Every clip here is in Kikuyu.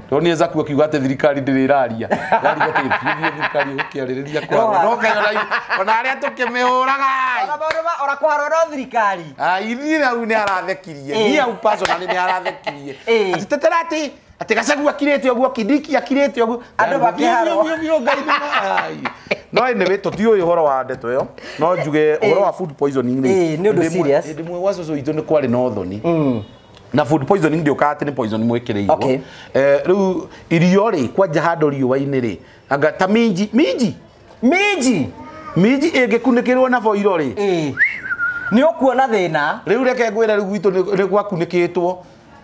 Ndonire Zaku akiuga atĩ thirikari ndĩrĩ ĩraria. Yariga atĩ thiĩ thirikari ĩgũkĩarĩrĩria kwarwo. No Ngai ona arĩa tũkĩmĩhũraga. Ona maũndũ ma ona kũharwo no thirikari. Ai niĩ hau nĩ arathekirie. Niĩ hau personally nĩ arathekirie. Atĩ tetera atĩ atĩ Gachagua akirĩte ũguo, Kindiki akirĩte ũguo. Andũ makĩharwo. Biũ Ngai nĩ ai. No anyway tũtiũĩ ũhoro wa ndeto ĩyo. No njuge ũhoro wa food poisoning rĩ. Nĩ ũndũ serious. Hĩndĩ ĩmwe gwa cũcũ witũ nĩ kwarĩ na ũthoni. Na food poisoning ndĩũkaga atĩ nĩ poison mwĩkĩrĩirwo. Okay. Rĩu irio rĩ kwanja handũ riũa-inĩ rĩ anga ta minji minji minji minji ĩngĩkunĩkĩrwo na boiro rĩ nĩ ũkuona thĩna. Rĩu reke ngwĩre rĩu gwitũ nĩ gwakunĩkĩtwo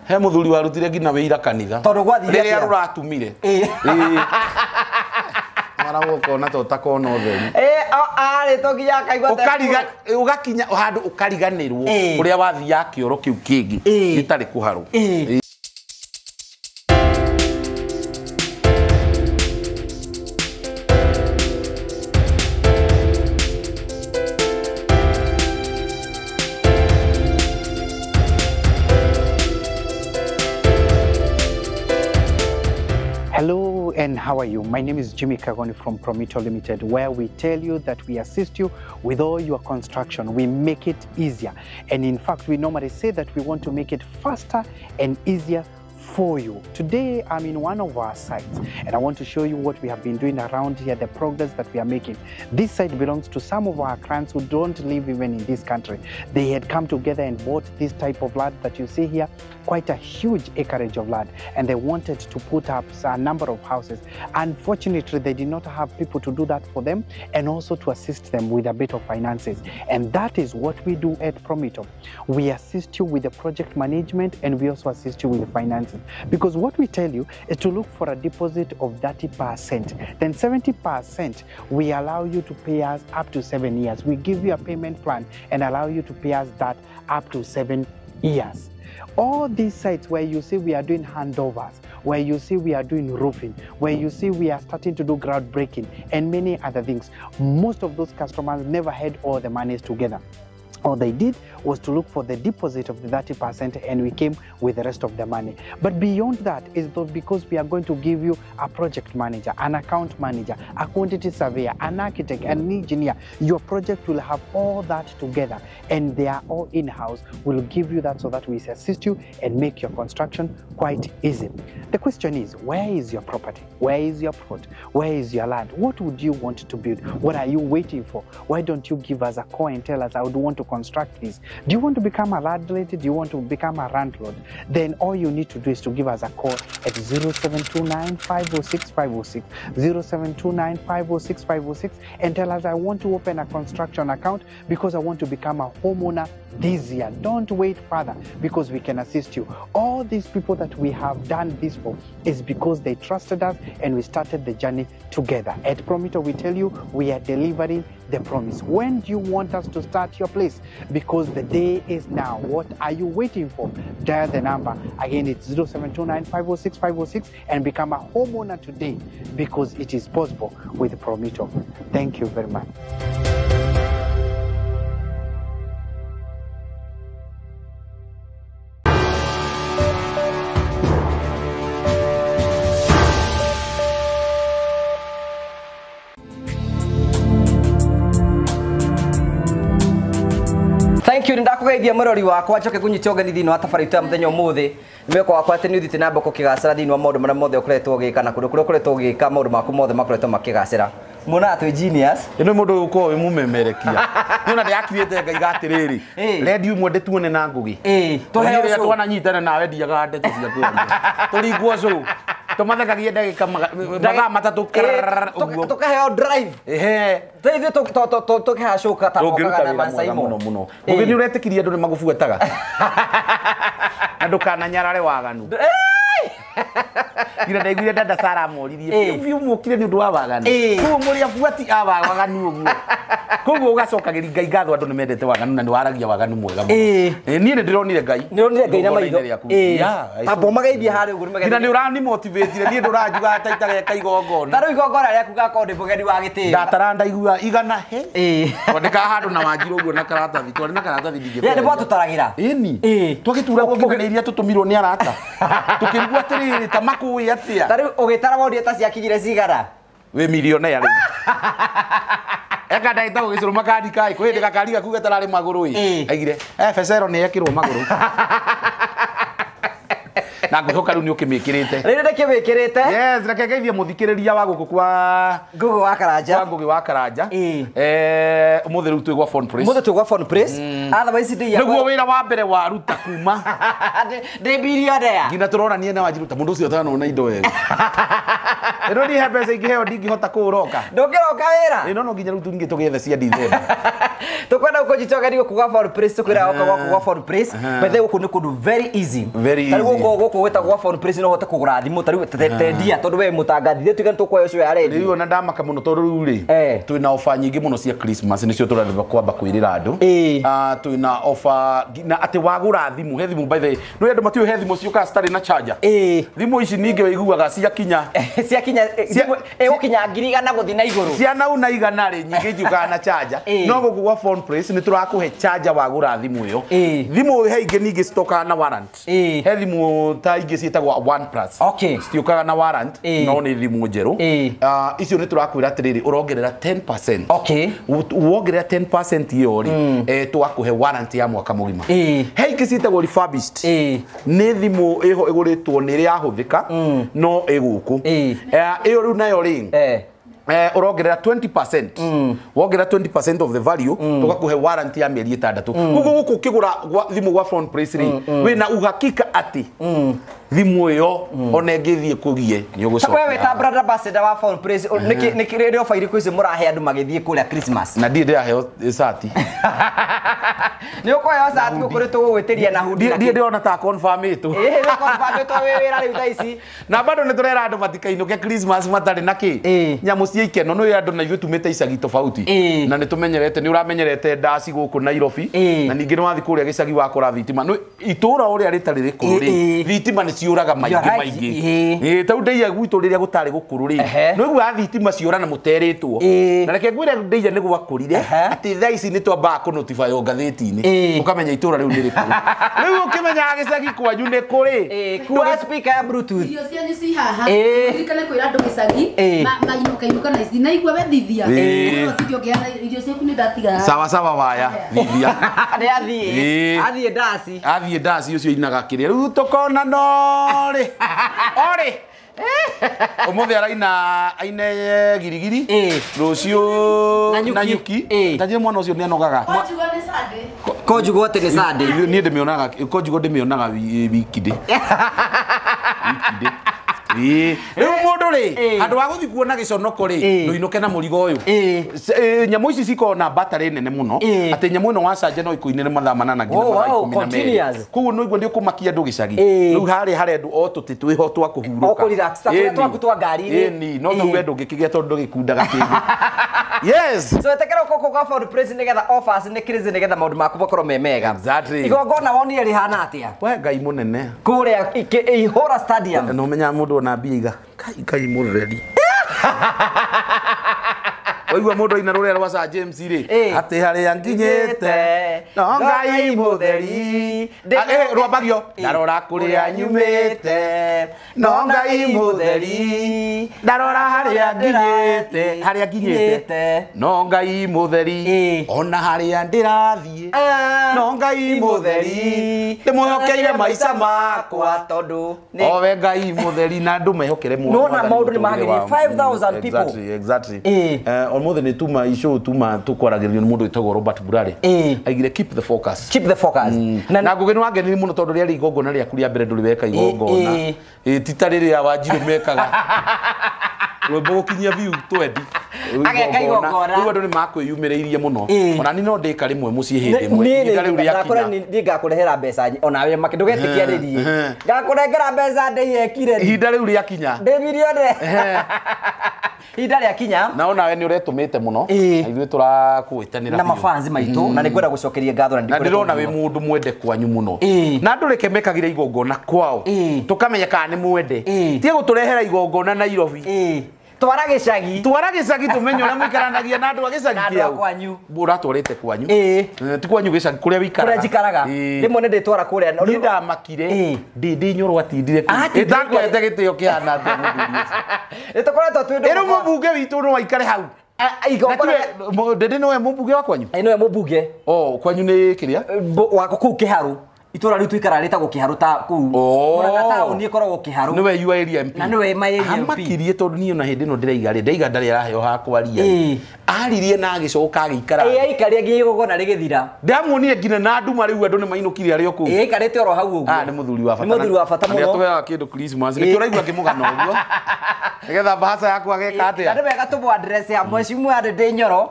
he mũthuri warutire nginya wĩira kanitha tondũ gwathire rĩrĩa rũratumire mara gũkona to ũtakona ũtheri arĩ to nginya akaigua ũgakinya handũ ũkariganĩrwo ũrĩa wathiaga kĩoro kĩu kĩngĩ gĩtarĩ kũharwo. Hello and how are you? My name is Jimmy Kagoni from Promito Limited, where we tell you that we assist you with all your construction. We make it easier. And in fact, we normally say that we want to make it faster and easier for you. Today, I'm in one of our sites and I want to show you what we have been doing around here, the progress that we are making. This site belongs to some of our clients who don't live even in this country. They had come together and bought this type of land that you see here, quite a huge acreage of land, and they wanted to put up a number of houses. Unfortunately, they did not have people to do that for them and also to assist them with a bit of finances. And that is what we do at Promito. We assist you with the project management and we also assist you with the finances. Because what we tell you is to look for a deposit of 30%. Then 70% we allow you to pay us up to 7 years. We give you a payment plan and allow you to pay us that up to 7 years. All these sites where you see we are doing handovers, where you see we are doing roofing, where you see we are starting to do groundbreaking and many other things, most of those customers never had all the monies together. All they did was to look for the deposit of the 30% and we came with the rest of the money. But beyond that is because we are going to give you a project manager, an account manager, a quantity surveyor, an architect, an engineer. Your project will have all that together and they are all in-house. We'll give you that so that we assist you and make your construction quite easy. The question is, where is your property? Where is your plot? Where is your land? What would you want to build? What are you waiting for? Why don't you give us a call and tell us, I would want to construct this? Do you want to become a landlady? Do you want to become a landlord? Then all you need to do is to give us a call at 0729 506 506, 0729 506 506, and tell us, I want to open a construction account because I want to become a homeowner this year. Don't wait further because we can assist you. All these people that we have done this for is because they trusted us and we started the journey together. At Promito, we tell you we are delivering the promise. When do you want us to start your place? Because the day is now. What are you waiting for? Dial the number. Again, it's 0729 506 506 and become a homeowner today because it is possible with Promito. Thank you very much. Thank you ndakugeithia murori wakwa njoke kunyita ũgeni thĩinĩ wa tabarĩra itũ ya mũthenya ũmũthĩ mwĩhoko wakwa atĩ nĩ ũthiĩte na mbere kũgacĩra thĩinĩ wa maũndũ marĩa mothe ũkoretwo ũgĩka na kũndũ kũrĩa ũkoretwo ũgĩka maũndũ maku mothe makoretwo makĩgacĩra. Muonaga twĩ genius. Ĩno mũndũ ũkoragwo wĩ mũmemerekia. Nĩ ona ndĩrakirĩte ngaiga atĩrĩrĩ, redio ĩmwe ndĩtuone na Ngũgĩ. Tũheo rĩrĩa twananyitana nawe ndiaga ndeto cia kwaria. Tũringwo cũũ. Tũmathekagie ndagĩka mathaa matatũ ũguo. Tũkaheo drive. Ehe. Ithuĩ tũkĩhacũka ta mokaga na macaimo. Mũno mũno. Ngũgĩ nĩ ũretĩkirie andũ nĩ magũbuataga. Na ndũkananyarare waganu. Ngira ndaiguire dada Sara moririe biũ mukire ni undu wa waganu koguo muri abuati a waganu uguo koguo ugacokagĩria Ngai ngatho andu ni mendete waganu na ni waragia waganu mwega muno. Niĩ nĩ ndĩronire Ngai nĩ ndĩronire Ngai na maitho tamba mageithie harĩa ũguo nĩ nginya nĩ ũrani motivate niĩ ndũranjuga ta itageka igongona ta rĩu igongona rĩaku gakorwo ndĩ mũgeni wa gĩtĩo ndatara ndaigua igana he twandĩkaga handũ na Wanjiru ũguo na karatathi twarĩ na karatathi ndingĩkora nĩ mwatũtaragĩra ĩni twagĩturagwo nginya iria tũtũmirwo nĩ arata tũkĩrigwo atĩrĩrĩ ta makũĩ Gwathiĩ atĩa? Ta rĩu ũgĩtara wonire ta ciakinyire cigana? Wĩ millionaire rĩu. Eka ndagĩta gũgĩcũrũ makandi kai kwĩ hĩndĩ gakari gaku gatararĩ magũrũ ĩ. Aigire fesero nĩ yekĩrwo magũrũ. Na ngwĩhoka rĩu nĩ ũkĩmĩkĩrĩte. Rĩu ndĩkĩmĩkĩrĩte. Yes, reke ngeithie mũthikĩrĩria wa gũkũ kwa Ngũgĩ wa Karanja. Kwa Ngũgĩ wa Karanja. Ũmũthĩ rĩu twĩ gwa Phone Place. Ũmũthĩ twĩ gwa Phone Place. Otherwise ndĩ nĩguo wĩra wa mbere waruta kuma. Ndĩ billionaire. Nginya tũronanie na Wanjiru ta mũndũ ũcio ũtanona indo wega. Ĩno niĩ he mbeca ingĩheo ndingĩhota kũũroka. Ndũngĩroka wĩra? Ĩno no nginya rĩu tũingĩ tũgĩethe cia December. Tũkwenda gũkũnyita ũgeni gũkũ gwa Phone Place, tũkwĩra oka gwaku gwa Phone Place. By the way gũkũ nĩ kũndũ very easy. Very Ta rĩu easy. gũkũ gwĩtagwo gwa Phone Place no ũhote kũgũra thimũ ta rĩu tendia tondũ we mũtangathi ithuĩ tuge nĩtũkuoya ũcio ya redio. Rĩu ona ndamaka mũno tondũ rĩu rĩ twĩna ofa nyingĩ mũno cia Christmas nĩcio tũrarĩba kwamba kwĩrĩra andũ. Twĩna ofa na atĩ wagũra thimũ, he thimũ by the way no andũ matiũĩ he thimũ ciũkaga citarĩ na charger. Thimũ ici ningĩ wĩiguaga ciakinya ciakinya ĩgũkinya 100,000 gũthiĩ na igũrũ. Cia nau na igana rĩ nyingĩ itiũkaga na charger. No gũkũ gwa Phone Place nĩ tũrakũhe charger wagũra thimũ ĩyo. Thimũ he ingĩ ningĩ citokaga na warrant. He thimũ ta ingĩ ciĩtagwo One Plus. Citiũkaga na warrant no nĩ thimũ njerũ. Icio nĩ tũrakwĩra atĩrĩrĩ ũrongerera 10%. Wongerera 10% ĩyo rĩ twakũhe warrant ya mwaka mũgima. He ingĩ ciĩtagwo refurbished. Nĩ thimũ ĩho ĩgũrĩtwo nĩ ĩrĩ yahũthĩka no ĩgũkũ. Ĩyo rĩu nayo rĩ ũrongerera 20%. Wongerera 20% of the value tũgakũhe warranty ya mĩeri 6. Koguo gũkũ ũkĩgũra thimũ gwa Phone Place rĩ wĩna uhakika atĩ thimũ ĩyo ona ĩngĩthiĩ kũgie nĩ ũgũcokia. We wĩ ta brand ambassador wa Phone Place nĩkĩ rĩ ofa irĩkũ icio mũrahe andũ magĩthiĩ kũrĩa Christmas? Na ndiĩ ndĩraheo cati. Nĩ ũkũheo cati gũkũ nĩ tũgũgwĩtĩria na hundi. Ndiĩ ndĩrona ta confirm-ĩtwo. Ĩĩ nĩ confirm-ĩtwo wĩ wĩra rĩu thaa ici. Na bado nĩ tũrera andũ matikainũke Christmas matarĩ na kĩ nyamũ cia ikeno. Nĩ andũ na ithuĩ tumĩte icagi tofauti na nĩ tũmenyerete nĩ ũramenyerete ndaci gũkũ Nairobi na ningĩ nĩ wathiĩ kũrĩa gĩcagi wakora thitima. Nĩ itũũra ũrĩa rĩtarĩ rĩkũrũ rĩ thitima nĩ ciũraga maingĩ maingĩ. Tau ndĩia gwitũ rĩrĩa gũtarĩ gũkũrũ rĩ nĩ ũiguaga thitima ciũra na mũterĩtwo. Na reke ngwĩre ndĩia nĩ gwakũrire atĩ thaa ici nĩ twambaga kũnotify ngathĩti-inĩ ũkamenya itũũra rĩu nĩ rĩkũrũ. Rĩu ũkĩmenyaga gĩcagi kwanyu nĩ kũrĩ. Kuoya speaker ya Bluetooth. Irio cianyu ci haha. Ririkane kwĩra andũ gĩcagi mainũka inũka na ici na igua we thithia. Irio ciaku nĩ ndatiga. Sawa sawa waya thithia. Nĩ athiĩ. Athiĩ ndaci. Athiĩ ndaci ũcio inaga kĩrĩa. Rĩu tũkona norĩ. Orĩ. Ũmũthĩ araina aine girigiri rũciũ na nyuki. Tanjire mwana ũcio nĩ anogaga. Konjugwo atĩ nĩ Sunday. Niĩ ndĩmĩonaga konjugwo ndĩmĩonaga wikindĩ. Rĩu mũndũ rĩ handũ wa gũthiĩ kuona gĩconoko rĩ ndũinũke na mũrigo ũyũ. Nyamũ ici cikoragwo na battery nene mũno atĩ nyamũ ĩno wacanja no ĩkũinĩre mathaa 8 nginya mathaa 12. Koguo no igua nĩ ũkũmakia andũ gĩcagi. Rĩu harĩa harendwo o tũtĩ twĩho twa kũhurũka. O kũrelax ta tũrĩa twaku twa ngari-inĩ. Ĩni no tau we ndũngĩkĩgĩa tondũ ndũgĩkundaga kĩndũ. Yes. So etekera gũkũ gwa Phone Place nĩgetha offers nĩ crazy nĩgetha maũndũ maku makorwo me mega. Exactly. Igongona wonire rĩhana atĩa? We Ngai mũnene. Kũrĩa Ihũra Stadium. No menyaga mũndũ ona mbia iga. Kai Ngai mũtheri. Waigua mũndũ aina rũrĩa rwa Sir James rĩ atĩ harĩa nginyĩte no Ngai mũtheri. Rwambagio ndarora kũrĩa nyumĩte no Ngai mũtheri ndarora harĩa nginyĩte harĩa nginyĩte no Ngai mũtheri ona harĩa ndĩrathiĩ no Ngai mũtheri ndĩmwĩhokeire maica makwa tondũ owe Ngai mũtheri na andũ mehokere muno. Nona maũndũ nĩ magĩrĩire 5000 people. Exactly, exactly. Ũmũthĩ nĩ tuma icio tuma tũkwaragĩrĩrio nĩ mũndũ wĩtagwo Robert Burare. Aigire keep the focus. Keep the focus. Na Ngũgĩ nĩ wangenire mũno tondũ rĩarĩ igongona rĩaku rĩa mbere ndũrĩ weka igongona. Ti ta rĩrĩa Wanjirũ mekaga. Rwĩmbo gũkinyia view 20. Ageka igongona. Rĩu andũ nĩ makwĩyumĩrĩirie mũno. Ona niĩ no ndĩka rĩmwe mũciĩ hĩndĩ ĩmwe. Ihinda rĩu rĩakinya. Niĩ ngakũrehera mbeca onawe ndũgetĩkia rĩriĩ. Ngakũrengera mbeca ndĩyekire. Ihinda rĩu rĩakinya. Ndĩ mirione. Ihinda rĩakinya. Na onawe nĩ ũretũmĩte mũno. Na ithuĩ tũrakũĩtanĩra na mafanzi maitũ na nĩngwenda gũcokeria ngatho na ndĩrona wĩ mũndũ mwende kwanyu mũno. Na andũ reke mekagĩre igongona kwao. Tũkamenya kana nĩ mwende. Tiga gũtũrehera igongona Nairobi. Twara gĩcagi. Twara gĩcagi tũmenye ũrĩa mũikaranagia na andũ a gĩcagi kĩau. Kwanyu. Ũratwarĩte kwanyu. Ĩĩ. Ti kwanyu gĩcagi kũrĩa wĩikaraga. Kũrĩa njikaraga. Rĩmwe nĩ ndĩtwara kũrĩa. Niĩ ndamakire. Ndĩndĩ Nyoro atindire kũu. Ĩtakũhete gĩtĩo kĩhana atĩa mũthuri ũcio. Nĩ tũkoretwo twĩ ndũgũ. Ĩrĩ mũmbunge witũ no aikare hau. Ndĩndĩ nĩwe mũmbunge wa kwanyu? Nĩwe mũmbunge. Oh, kwanyu nĩ kĩrĩa? Wako kũu Kĩharũ. Itũra rĩu tũikaraga rĩtagwo Kĩharũ ta kũu. Mũrang'a taũni ĩkoragwo Kĩharũ. Nĩwe your area MP. Na nĩwe my area MP. Amakirie tondũ niĩ ona hĩndĩ ĩno ndĩraiga rĩ, ndaiga ndarĩ araheo ha kwaria. Aririe na agĩcoka agĩikara. Ĩĩ aikaria nginya igongona rĩgĩthira. Ndamuonire nginya na nduma rĩu andũ nĩmainũkire arĩ o kũu. Ĩĩ aikarĩte oro hau ũguo. Ah, nĩ mũthuri wa bata. Nĩ mũthuri wa bata mũno. Nĩatũheaga kĩndũ Christmas. Nĩkĩo ũraigua ngĩmũgana ũguo. Nĩgetha mbahaca yakwa ageka atĩa? Na nĩ wega tũmũ address ya Mheshimiwa Ndĩndĩ Nyoro.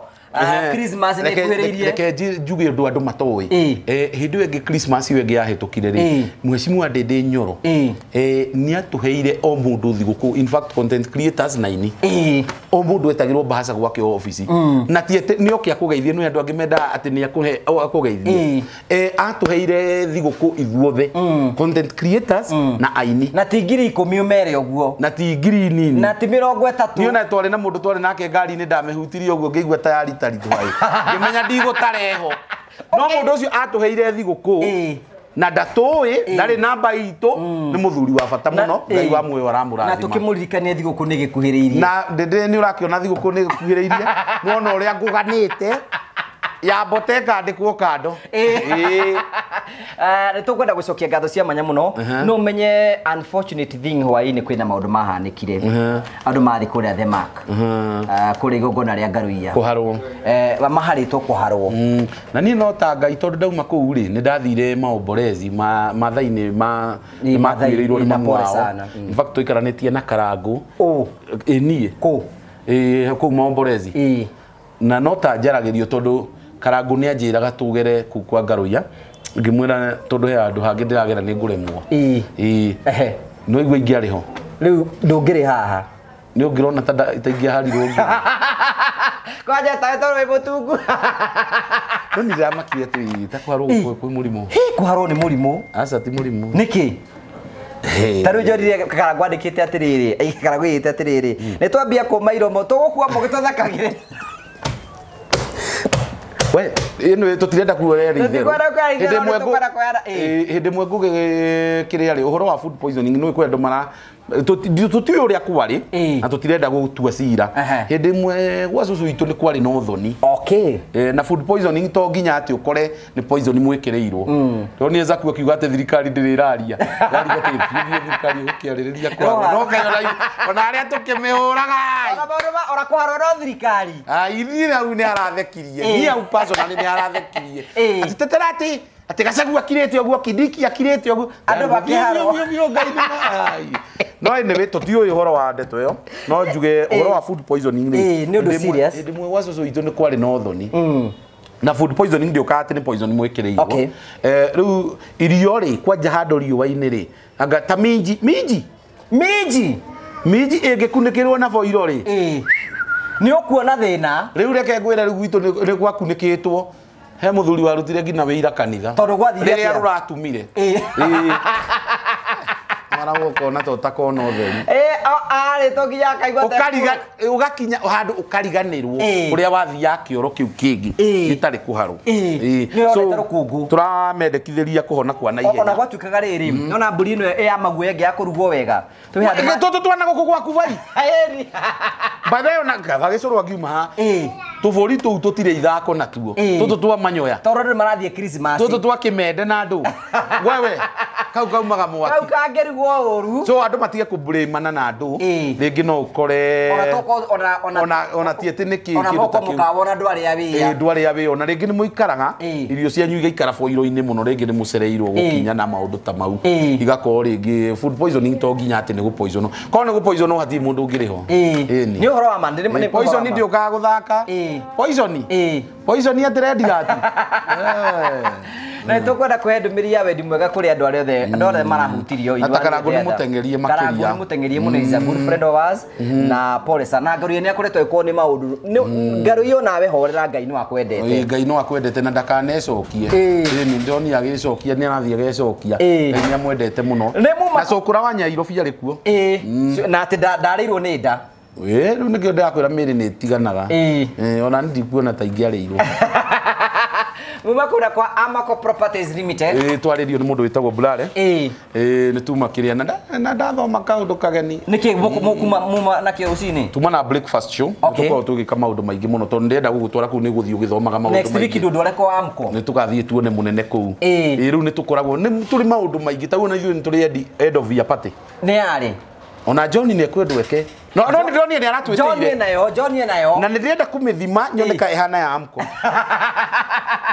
Christmas nĩ ĩkuhĩrĩirie. Reke njuge ũndũ andũ matoĩ. Hĩndĩ ĩyo ĩngĩ Christmas ĩyo ĩngĩ yahĩtũkire rĩ, Mheshimiwa Ndĩndĩ Nyoro nĩ atũheire o mũndũ thigũkũ, in fact content creators na ini. O mũndũ etagĩrwo mbahaca gwake o obici. Na ti atĩ nĩ oke akũgeithie, nĩ andũ angĩ mendaga atĩ nĩ akũgeithie. Atũheire thigũkũ ithuothe, content creators na aini. Na ti 10,000 ũmere ũguo. Na ti 0 nini. Na ti 30. Niĩ ona twarĩ na mũndũ twarĩ nake ngari-inĩ ndamĩhutirie ũguo ngĩigua tayari ngĩmenya ndigũtareho. No mũndũ ũcio atũheire thigũkũ na ndatũĩ, ndarĩ namba itũ, nĩ mũthuri wa bata mũno, Ngai wa muoyo aramũrathima. Na tũkĩmũririkania thigũkũ nĩ gĩkuhĩrĩirie. Na Ndĩndĩ nĩ ũrakĩona thigũkũ nĩ gĩkuhĩrĩirie, nĩwona ũrĩa ngũganĩte ya mbote ĩkandĩkwo kando. Nĩ tũkwenda gũcokia ngatho cia mwanya mũno. No ũmenye unfortunate thing hwaĩ-inĩ kwĩna maũndũ mahanĩkire. Andũ mathiĩ kũrĩa The Mark. Kũrĩa igongona rĩa Ngaruiya. Kũharwo. Maharĩtwo kũharwo. Na niĩ no ta Ngai tondũ ndauma kũu rĩ, nĩ ndathire maomborezi mathaa-inĩ makuĩrĩirwo nĩ mamu wao. In fact tũikaranĩtie na Karangũ. Ĩ niĩ. Kũ? Kũu maomborezi. Na no ta njaragĩrio tondũ Karangũ nĩ anjĩraga tũgere kũu kwa Ngaruiya, ngĩmwĩra tondũ he handũ hangĩ ndĩragera nĩ ngũremwo. Ĩĩ. No igua ingĩarĩ ho. Rĩu ndũngĩrĩ haha. Nĩ ũngĩrona ta ingĩaharirwo ũguo. Kwanja tawe tondũ wĩ mũtungu. No nĩ ndĩramakire atĩ ta kũharwo kwĩ mũrimũ. Kũharwo nĩ mũrimũ? Aca ti mũrimũ. Nĩkĩ? Ta rĩu njorire Karangũ andĩkĩte atĩrĩrĩ, Karangũ oigĩte atĩrĩrĩ, nĩ twambia kũma iromo, tũgũkua mũgĩtũthekagĩrĩra. We, ĩno tũtirenda kuoya itherũ. Hĩndĩ ĩmwe ngũgĩ kĩrĩa rĩ, ũhoro wa food poisoning nĩ kwĩ andũ mara tũtiũĩ ũrĩa kwarĩ na tũtirenda gũtua cira. Hĩndĩ ĩmwe gwa cũcũ witũ nĩ kwarĩ na ũthoni. Na food poisoning to nginya atĩ ũkore nĩ poison mwĩkĩrĩirwo. Tondũ nĩ Zaku akiuga atĩ thirikari ndĩrĩ ĩraria. Yarigwo atĩ thiĩ thirikari ĩgũkĩarĩrĩria kwarwo. No kayona ona arĩa tũkĩmĩhũraga. Ona kũharwo no thirikari. Ithuĩ hau nĩ arathekirie. Niĩ hau personally nĩ arathekirie. Atĩ tetera atĩ atĩ Gachagua akirĩte ũguo, Kindiki akirĩte ũguo. Andũ makĩharwo. No anyway, tũtiũĩ ũhoro wa ndeto ĩyo. No njuge ũhoro wa food poisoning rĩ. Nĩ ũndũ serious. Hĩndĩ ĩmwe gwa cũcũ witũ nĩ kwarĩ na ũthoni. Na food poisoning ndĩũkaga atĩ nĩ poison mwĩkĩrĩirwo. Rĩu irio rĩ, kwanja handũ riũa-inĩ rĩ, anga ta minji, minji. Minji. Minji ĩngĩkunĩkĩrwo na boiro rĩ. Nĩ ũkuona thĩna. Rĩu reke ngwĩre rĩu gwitũ nĩ gwakunĩkĩtwo. He mũthuri warutire nginya wĩira kanitha. Tondũ gwathire atĩa? Rĩrĩa rũratumire. Mara ũkona ta ũtakona ũtheri. Arĩ to nginya akaigua ũgakinya handũ ũkariganĩrwo ũrĩa wathiaga kĩoro kĩu kĩngĩ gĩtarĩ kũharwo. Nĩ ũronete rũkũngũ. Tũramendekithĩria kũhona kwa naihenya. Ona gwatuĩkaga rĩrĩ, nona mbũri ĩno ya maguoya ĩngĩ ya kũrugwo wega. Tũtũ twana gũkũ gwaku bai. By the way, ona gatha gĩcũrũ angiuma haha. Tũbũri tũu tũtirĩ ithako natuo. Tũtũ twa manyoya. Tondũ andũ marathiĩ Christmas. Tũtũ twa kĩmende na andũ. Wewe kau kaumaga mwaki. Kau kangĩrugwo ũru. So andũ matige kũblamana na andũ. Rĩngĩ no ũkore ona ti atĩ nĩ kĩ kĩndũ ta kĩu. Ona mũkawona andũ arĩa wĩya. Andũ arĩa wĩya. Ona rĩngĩ nĩ mũikaraga irio cianyu igaikara boiro-inĩ mũno, rĩngĩ nĩ mũcereirwo gũkinya na maũndũ ta mau. Igakorwo rĩngĩ food poisoning to nginya atĩ nĩ gũpoisonwo. Korwo nĩ gũpoisonwo hatirĩ mũndũ ũngĩrĩho. Nĩ ũhoro wa ma. Poison ndĩũkaga gũthaka. Poison. Poison atĩ rendigati. Na tũkwenda kũhe ndũmĩrĩri ya wendi mwega kũrĩ andũ arĩa othe andũ othe marahutirio. Na Karangũ nĩ mũteng'erie makĩria. Karangũ nĩ mũteng'erie mũno, is a good friend of ours. Na pole sana. Ngaruiya nĩ akoretwo ĩkwo nĩ maũndũ. Ngaruiya onawe horera, Ngai no akwendete. Ngai no akwendete na ndakanecokie. Ĩni ndoni agĩcokia nĩ arathiĩ agecokia. Ngai nĩ amwendete mũno. Na cũkũra wa Nyairobi arĩ kuo. Na atĩ ndarĩirwo nĩ nda. Rĩu nĩkĩo ndĩrakwĩra mĩĩrĩ nĩ ĩtiganaga. Ona ndikuona ta ingĩarĩirwo. Muma kũrĩa kwa Amaco Properties Limited. Twarĩrio nĩ mũndũ wĩtagwo Burare. Nĩ tuma kĩrĩa na ndathoma kaũndũ kageni. Nĩkĩ mũkuma muma nakĩo rũcinĩ? Tuma na breakfast show. Tũkoragwo tũgĩka maũndũ maingĩ mũno tondũ ndĩrenda gũgũtwara kũu nĩ gũthiĩ ũgĩthomaga maũndũ maingĩ. Next week ndũndware kwa Amco. Nĩ tũgathiĩ tuone mũnene kũu. Rĩu nĩ tũkoragwo nĩ tũrĩ maũndũ maingĩ ta ũguo na ithuĩ nĩ tũrĩ end of year party. Nĩ yarĩ. Ona John nĩ ekwendwo eke. No no nĩ aratwĩtĩire. John nayo. Na nĩ ndĩrenda kũmĩthima nyone ka ĩhana ya Amco.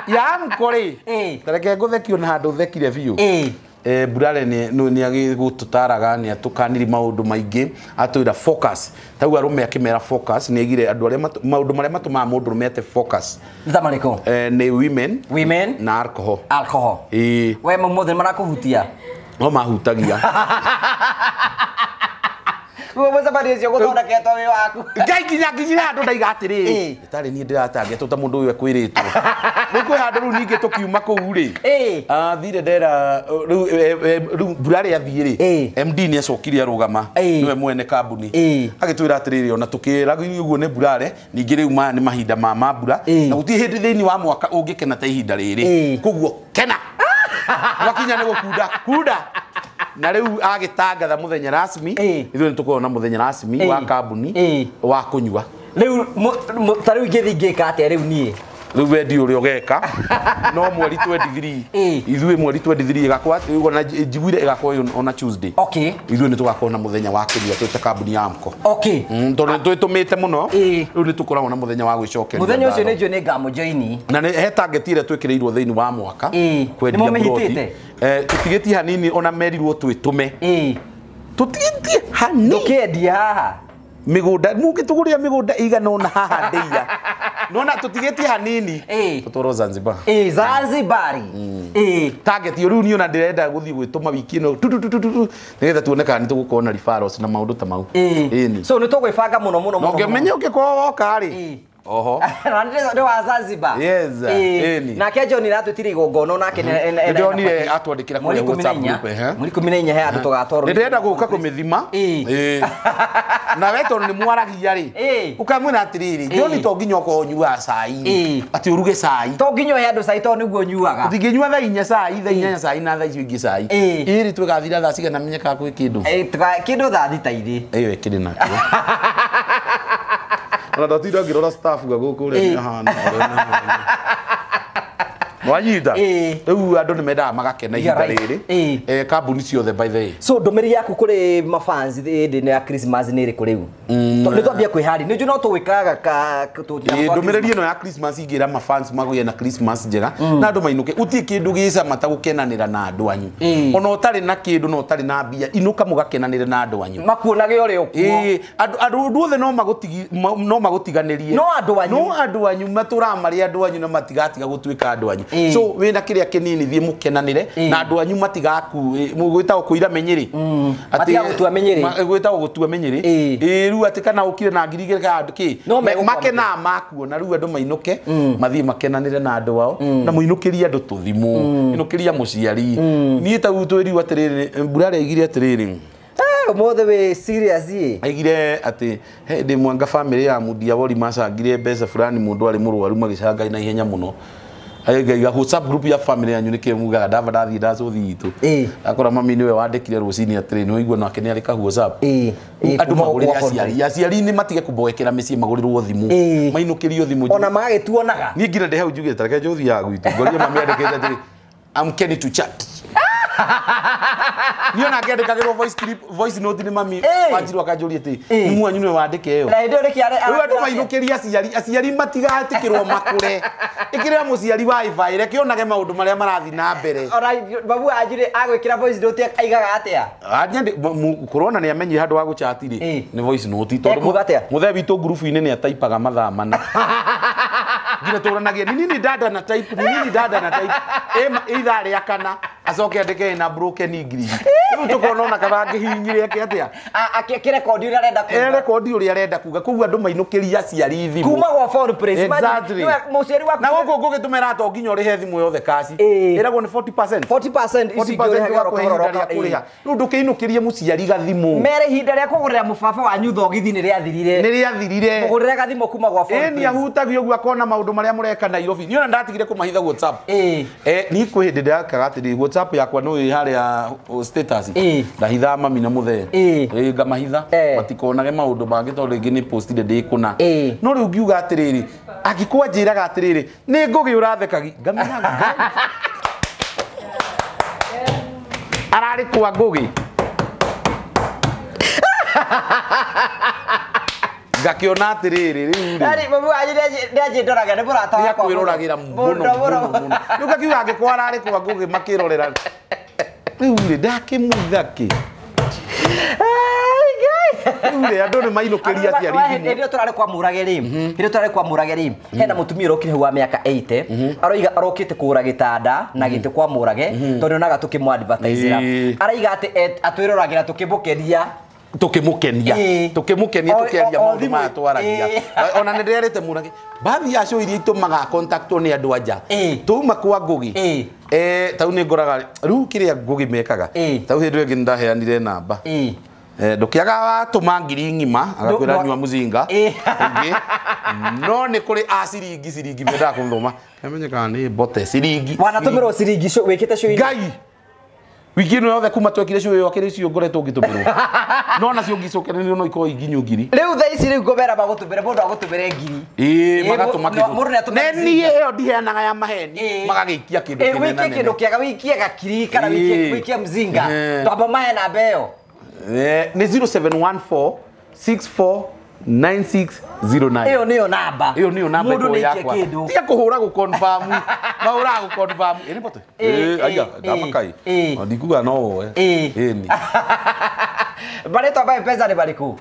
Ya Amco rĩ. Tareke ngũthekio na handũ thekire biũ. Burare nĩ agĩgũtũtaraga nĩ atũkaniri maũndũ maingĩ atwĩra focus. Tau arũme akĩmera focus nĩ aigire andũ arĩa maũndũ marĩa matũmaga mũndũ ũrũme ate focus. Nĩ ta marĩkũ? Nĩ women. Women na alcohol. Alcohol. We mũthĩ marakũhutia. No mahutagia. Mũcabani ũcio gũthondeketwo wĩ waku. Ngai nginya nginyire handũ ndaiga atĩrĩrĩ. Itarĩ niĩ ndĩratangĩtwo ta mũndũ ũyũ ekwĩrĩtwo. Rĩu kwĩ handũ rĩu ningĩ tũkiuma kũu rĩ. Athire ndera rĩu Burare athiĩ rĩ. MD nĩ acokire arũgama. Nĩwe mwene kambuni. Agĩtwĩra atĩrĩrĩ ona tũkĩra ũguo nĩ Burare ningĩ rĩu maya nĩ mahinda ma mambura. Na gũtirĩ hĩndĩ thĩinĩ wa mwaka ũngĩkena ta ihinda rĩrĩ. Koguo kena. Wakinya nĩ gũkunda kunda. Na rĩu agĩtangatha mũthenya rasmi ithuĩ nĩ tũkoragwo na mũthenya rasmi wa kambuni wa kũnyua. Rĩu ta rĩu ingĩthiĩ ingĩka atĩa rĩu niĩ? Rĩu wendi ũrĩa ũgeka no mweri 23 ithuĩ mweri 23 ĩgakorwo ona njiguire ĩgakorwo ona Tuesday. Okay. Ithuĩ nĩ tũgakorwo na mũthenya wa kũnyua twĩ ta kambuni ya Amco. Okay. Tondũ nĩ twĩtũmĩte mũno rĩu nĩ tũkoragwo na mũthenya wa gwĩcokeria. Mũthenya ũcio nĩ njũĩ nĩ ngamũjoini. Na nĩ he target ĩrĩa twĩkĩrĩirwo thĩinĩ wa mwaka. Kwendia mburoti. Tũtigĩtie hanini ona merirwo twĩtũme. Tũtigĩtie hanini. Ndũkĩendia haha. Mĩgũnda mũngĩtũgũrĩra mĩgũnda ĩigana ũna haha ndĩia. Nona tũtigĩtie hanini. Tũtwarwo Zanzibar. Zanzibar. Target rĩu niĩ ona ndĩrenda gũthiĩ gwĩtũma wiki ĩno tu tu tu tu nĩgetha tuone kana nĩ tũgũkorwo na referrals na maũndũ ta mau. So nĩ tũgwĩbanga mũno mũno mũno. Ũngĩmenya ũngĩkorwo woka rĩ. Oho. Nĩ wa Zanzibar. Yes. Nake John aratwĩtire igongona nake nĩ ndĩronire atwandĩkĩra kũrĩa WhatsApp group. Mweri 14 he andũ tũgatwarwo. Ndĩrenda gũka kũmĩthima. Na we tondũ nĩ mwaragia rĩ. Ũkamwĩra atĩrĩrĩ John to nginya ũkorwo ũnyuaga cai. Atĩ ũruge cai. To nginya ũhe andũ cai tondũ nĩguo ũnyuaga. Tũtingĩnyua thaa inya cai, thaa inyanya cai na thaa icio ingĩ cai. Ĩrĩ twĩgathira thaa cigana menye kana kwĩ kĩndũ. Kĩndũ thaa thita irĩ. Ĩyo ĩkĩrĩ nakĩo. Ona ndatinda ngĩrora staff ga gũkũ ũrĩa ahana. Wanyita. Rĩu andũ nĩ mendaga magakena ihinda rĩrĩ. Kambuni ciothe by the way. So ndũmĩrĩri yaku kũrĩ mafans hĩndĩ ĩno ya Christmas nĩ ĩrĩkũ rĩu? Tondũ nĩ twambia kwĩharĩria. Nĩ njũĩ no tũgwĩkaga ndũmĩrĩri ĩno ya Christmas ingĩra mafans magĩe na Christmas njega na andũ mainũke. Gũtirĩ kĩndũ gĩcama ta gũkenanĩra na andũ anyu. Ona ũtarĩ na kĩndũ na ũtarĩ na mbia inũka mũgakenanĩre na andũ anyu. Makuonage ũrĩ ũkuo. Andũ othe no magũtiganĩrie. No andũ anyu. No andũ anyu matũraga marĩ andũ anyu na matigatiga gũtuĩka andũ anyu. So wĩna kĩrĩa kĩnini thiĩ mũkenanĩre na andũ anyu matigaku gwĩtagwo kũira menyĩrĩ. Matigagũtua menyĩrĩ. Gwĩtagwo gũtua menyĩrĩ. Rĩu atĩ kana ũkire na ngiri igĩrĩ kana kĩ. Makenaga makuona rĩu andũ mainũke mathiĩ makenanĩre na andũ ao na mũinũkĩrie andũ tũthimũ inũkĩria mũciari. Niĩ ta twĩrirwo atĩrĩrĩ Burare aigire atĩrĩrĩ. Ũmũthĩ wĩ serious ĩ. Aigire atĩ hĩndĩ mwanga family ya Mundia Wori macangire mbeca fulani mũndũ arĩ mũrwaru magĩcanga na ihenya mũno. Aiga WhatsApp group ya family yanyu nĩkĩ mugaga ndaba ndathiĩ ndacũthi itũ. Akora mami nĩwe wandĩkire rũcinĩ atĩrĩ nĩ waigua nake nĩ arĩ ka WhatsApp. Andũ magũrĩre aciari. Aciari nĩ matige kũmboekera mĩciĩ magũrĩrwo thimũ. Mainũkĩrio thimũ. Ona magagĩtuonaga. Niĩ nginya ndĩ hau njugĩte ta reke njũthi ya gwitũ. Ngorie mami andĩkĩte atĩrĩ I'm Kenny to chat. Niĩ ona ngĩandĩkagĩrwo voice clip voice note nĩ mami wanjirwo akanjũria atĩ nĩ mwanyu nĩwe wandĩke ĩyo. Na hĩndĩ ĩyo nĩkĩ rĩu andũ mainũkĩria aciari aciari matigatĩkĩrwo makũre. Ĩkĩrĩra mũciari wifi reke onage maũndũ marĩa marathiĩ na mbere. Ona babu anjire agwĩkĩra voice note aigaga atĩa? Kũrona nĩ amenyire handũ wa gũchati rĩ nĩ voice note tondũ mũthee witũ ngurubu-inĩ nĩ ataipaga mathaa mana. Nginya tũranagia ni nini dada na type ni nini dada na type ithaa rĩa kana Acoke andĩke na broken English. Rĩu tũkona ona kana angĩhihinyire eke atĩa. Akĩrekondi ũrĩa arenda kuga. Erekondi ũrĩa arenda kuga. Koguo andũ mainũkĩria aciari thimũ. Kuma gwa Phone Place. Exactly. Mũciari waku. Na gũkũ ngũgĩtũmĩra to nginya ũrĩhe thimũ yothe cash. Ĩragwo nĩ 40%. 40% ici ingĩ ũrĩhage oro kũrĩha. Rĩu ndũkĩinũkĩrie mũciari gathimũ. Mere ihinda rĩa kũgũrĩra mũbaba wanyu thogithi nĩ rĩathirire. Nĩ rĩathirire. Mũgũrĩre gathimũ kuma gwa Phone Place. Ĩni ahutagio ũguo akona maũndũ marĩa mũreka Nairobi. Niĩ ona ndatigire kũmahitha WhatsApp. Ni kwĩ hĩndĩ ndĩrakaga atĩrĩ WhatsApp yakwa no ĩ harĩa status. Ndahithaga mami na mũthee. Ngamahitha matikonage maũndũ mangĩ tondũ rĩngĩ nĩ postire ndĩ kũna. No rĩu ngiuga atĩrĩrĩ, angĩkorwo anjĩraga atĩrĩrĩ, nĩ ngũgĩ ũrathekagi, ngamenya Ngai. Ararĩ kwa ngũgĩ. Ngakiona atĩrĩrĩ rĩu rĩ. Ari mamu wanyu nĩanjĩndoraga nĩ mũrata wakwa. Nĩakwĩroragĩra mũno mũno mũno. Rĩu ngakiuga angĩkorwo ararĩ kwa ngũgĩ makĩrorera. Rĩu rĩ ndakĩmũitha kĩ? Rĩu rĩ andũ nĩ mainũkĩria aciari thimũ. Hĩndĩ ĩyo tũrarĩ kwa Mũrage rĩ, hĩndĩ ĩyo tũrarĩ kwa Mũrage rĩ, hena mũtumia ũrokire hau wa mĩaka 80, aroiga arokĩte kũgũra gĩtanda na gĩtĩ kwa Mũrage tondũ nĩonaga tũkĩmũ advertise-ĩra. Araiga atĩ atwĩroragĩra tũkĩmũkenia. Tukimukenia tukimukenia tukiaria maundu maya twaragia ona nĩ ndĩrerĩte Mũrage bathi ya show iria itũmaga contactwo nĩ andũ anja tuma kwa Ngũgĩ tau nĩ ngoraga rĩu kĩrĩa Ngũgĩ mekaga tau hĩndĩ ĩngĩ nĩndaheanire namba ndũkĩaga watũma ngiri ng'ima agakwĩra nyua mũcinga ũngĩ no nĩ kũrĩ a ciringi ciringi mendaga kũthoma kamenye kana nĩ mbote ciringi wanatũmĩrwo ciringi wĩkĩte show Ngai wiki ĩno yothe kuma twekire show ĩyo akĩrĩ cio ngoretwo ngĩtũmĩrwo no nacio ngĩcokererio no ikorwo inginyo ngiri rĩu thaa ici rĩu ngũmera magũtũmĩre mũndũ agũtũmĩre ngiri ĩĩ magatũma kĩndũ ne niĩ ĩyo ndiheanaga ya maheni magagĩikia kĩndũ kĩnene wĩikie kĩndũ kĩega wĩikie gakiri kana wĩikie mzinga twamba mahe namba ĩyo nĩ 0714 64 9609 ĩyo nĩyo namba ĩyo nĩyo namba ĩyo yakwa tiga kũhũra gũ-confirm mahũraga gũ-confirm ĩ nĩ mbote aya ndamakai ndikuga no woe ĩni marĩtwa ma M-Pesa nĩ marĩkũ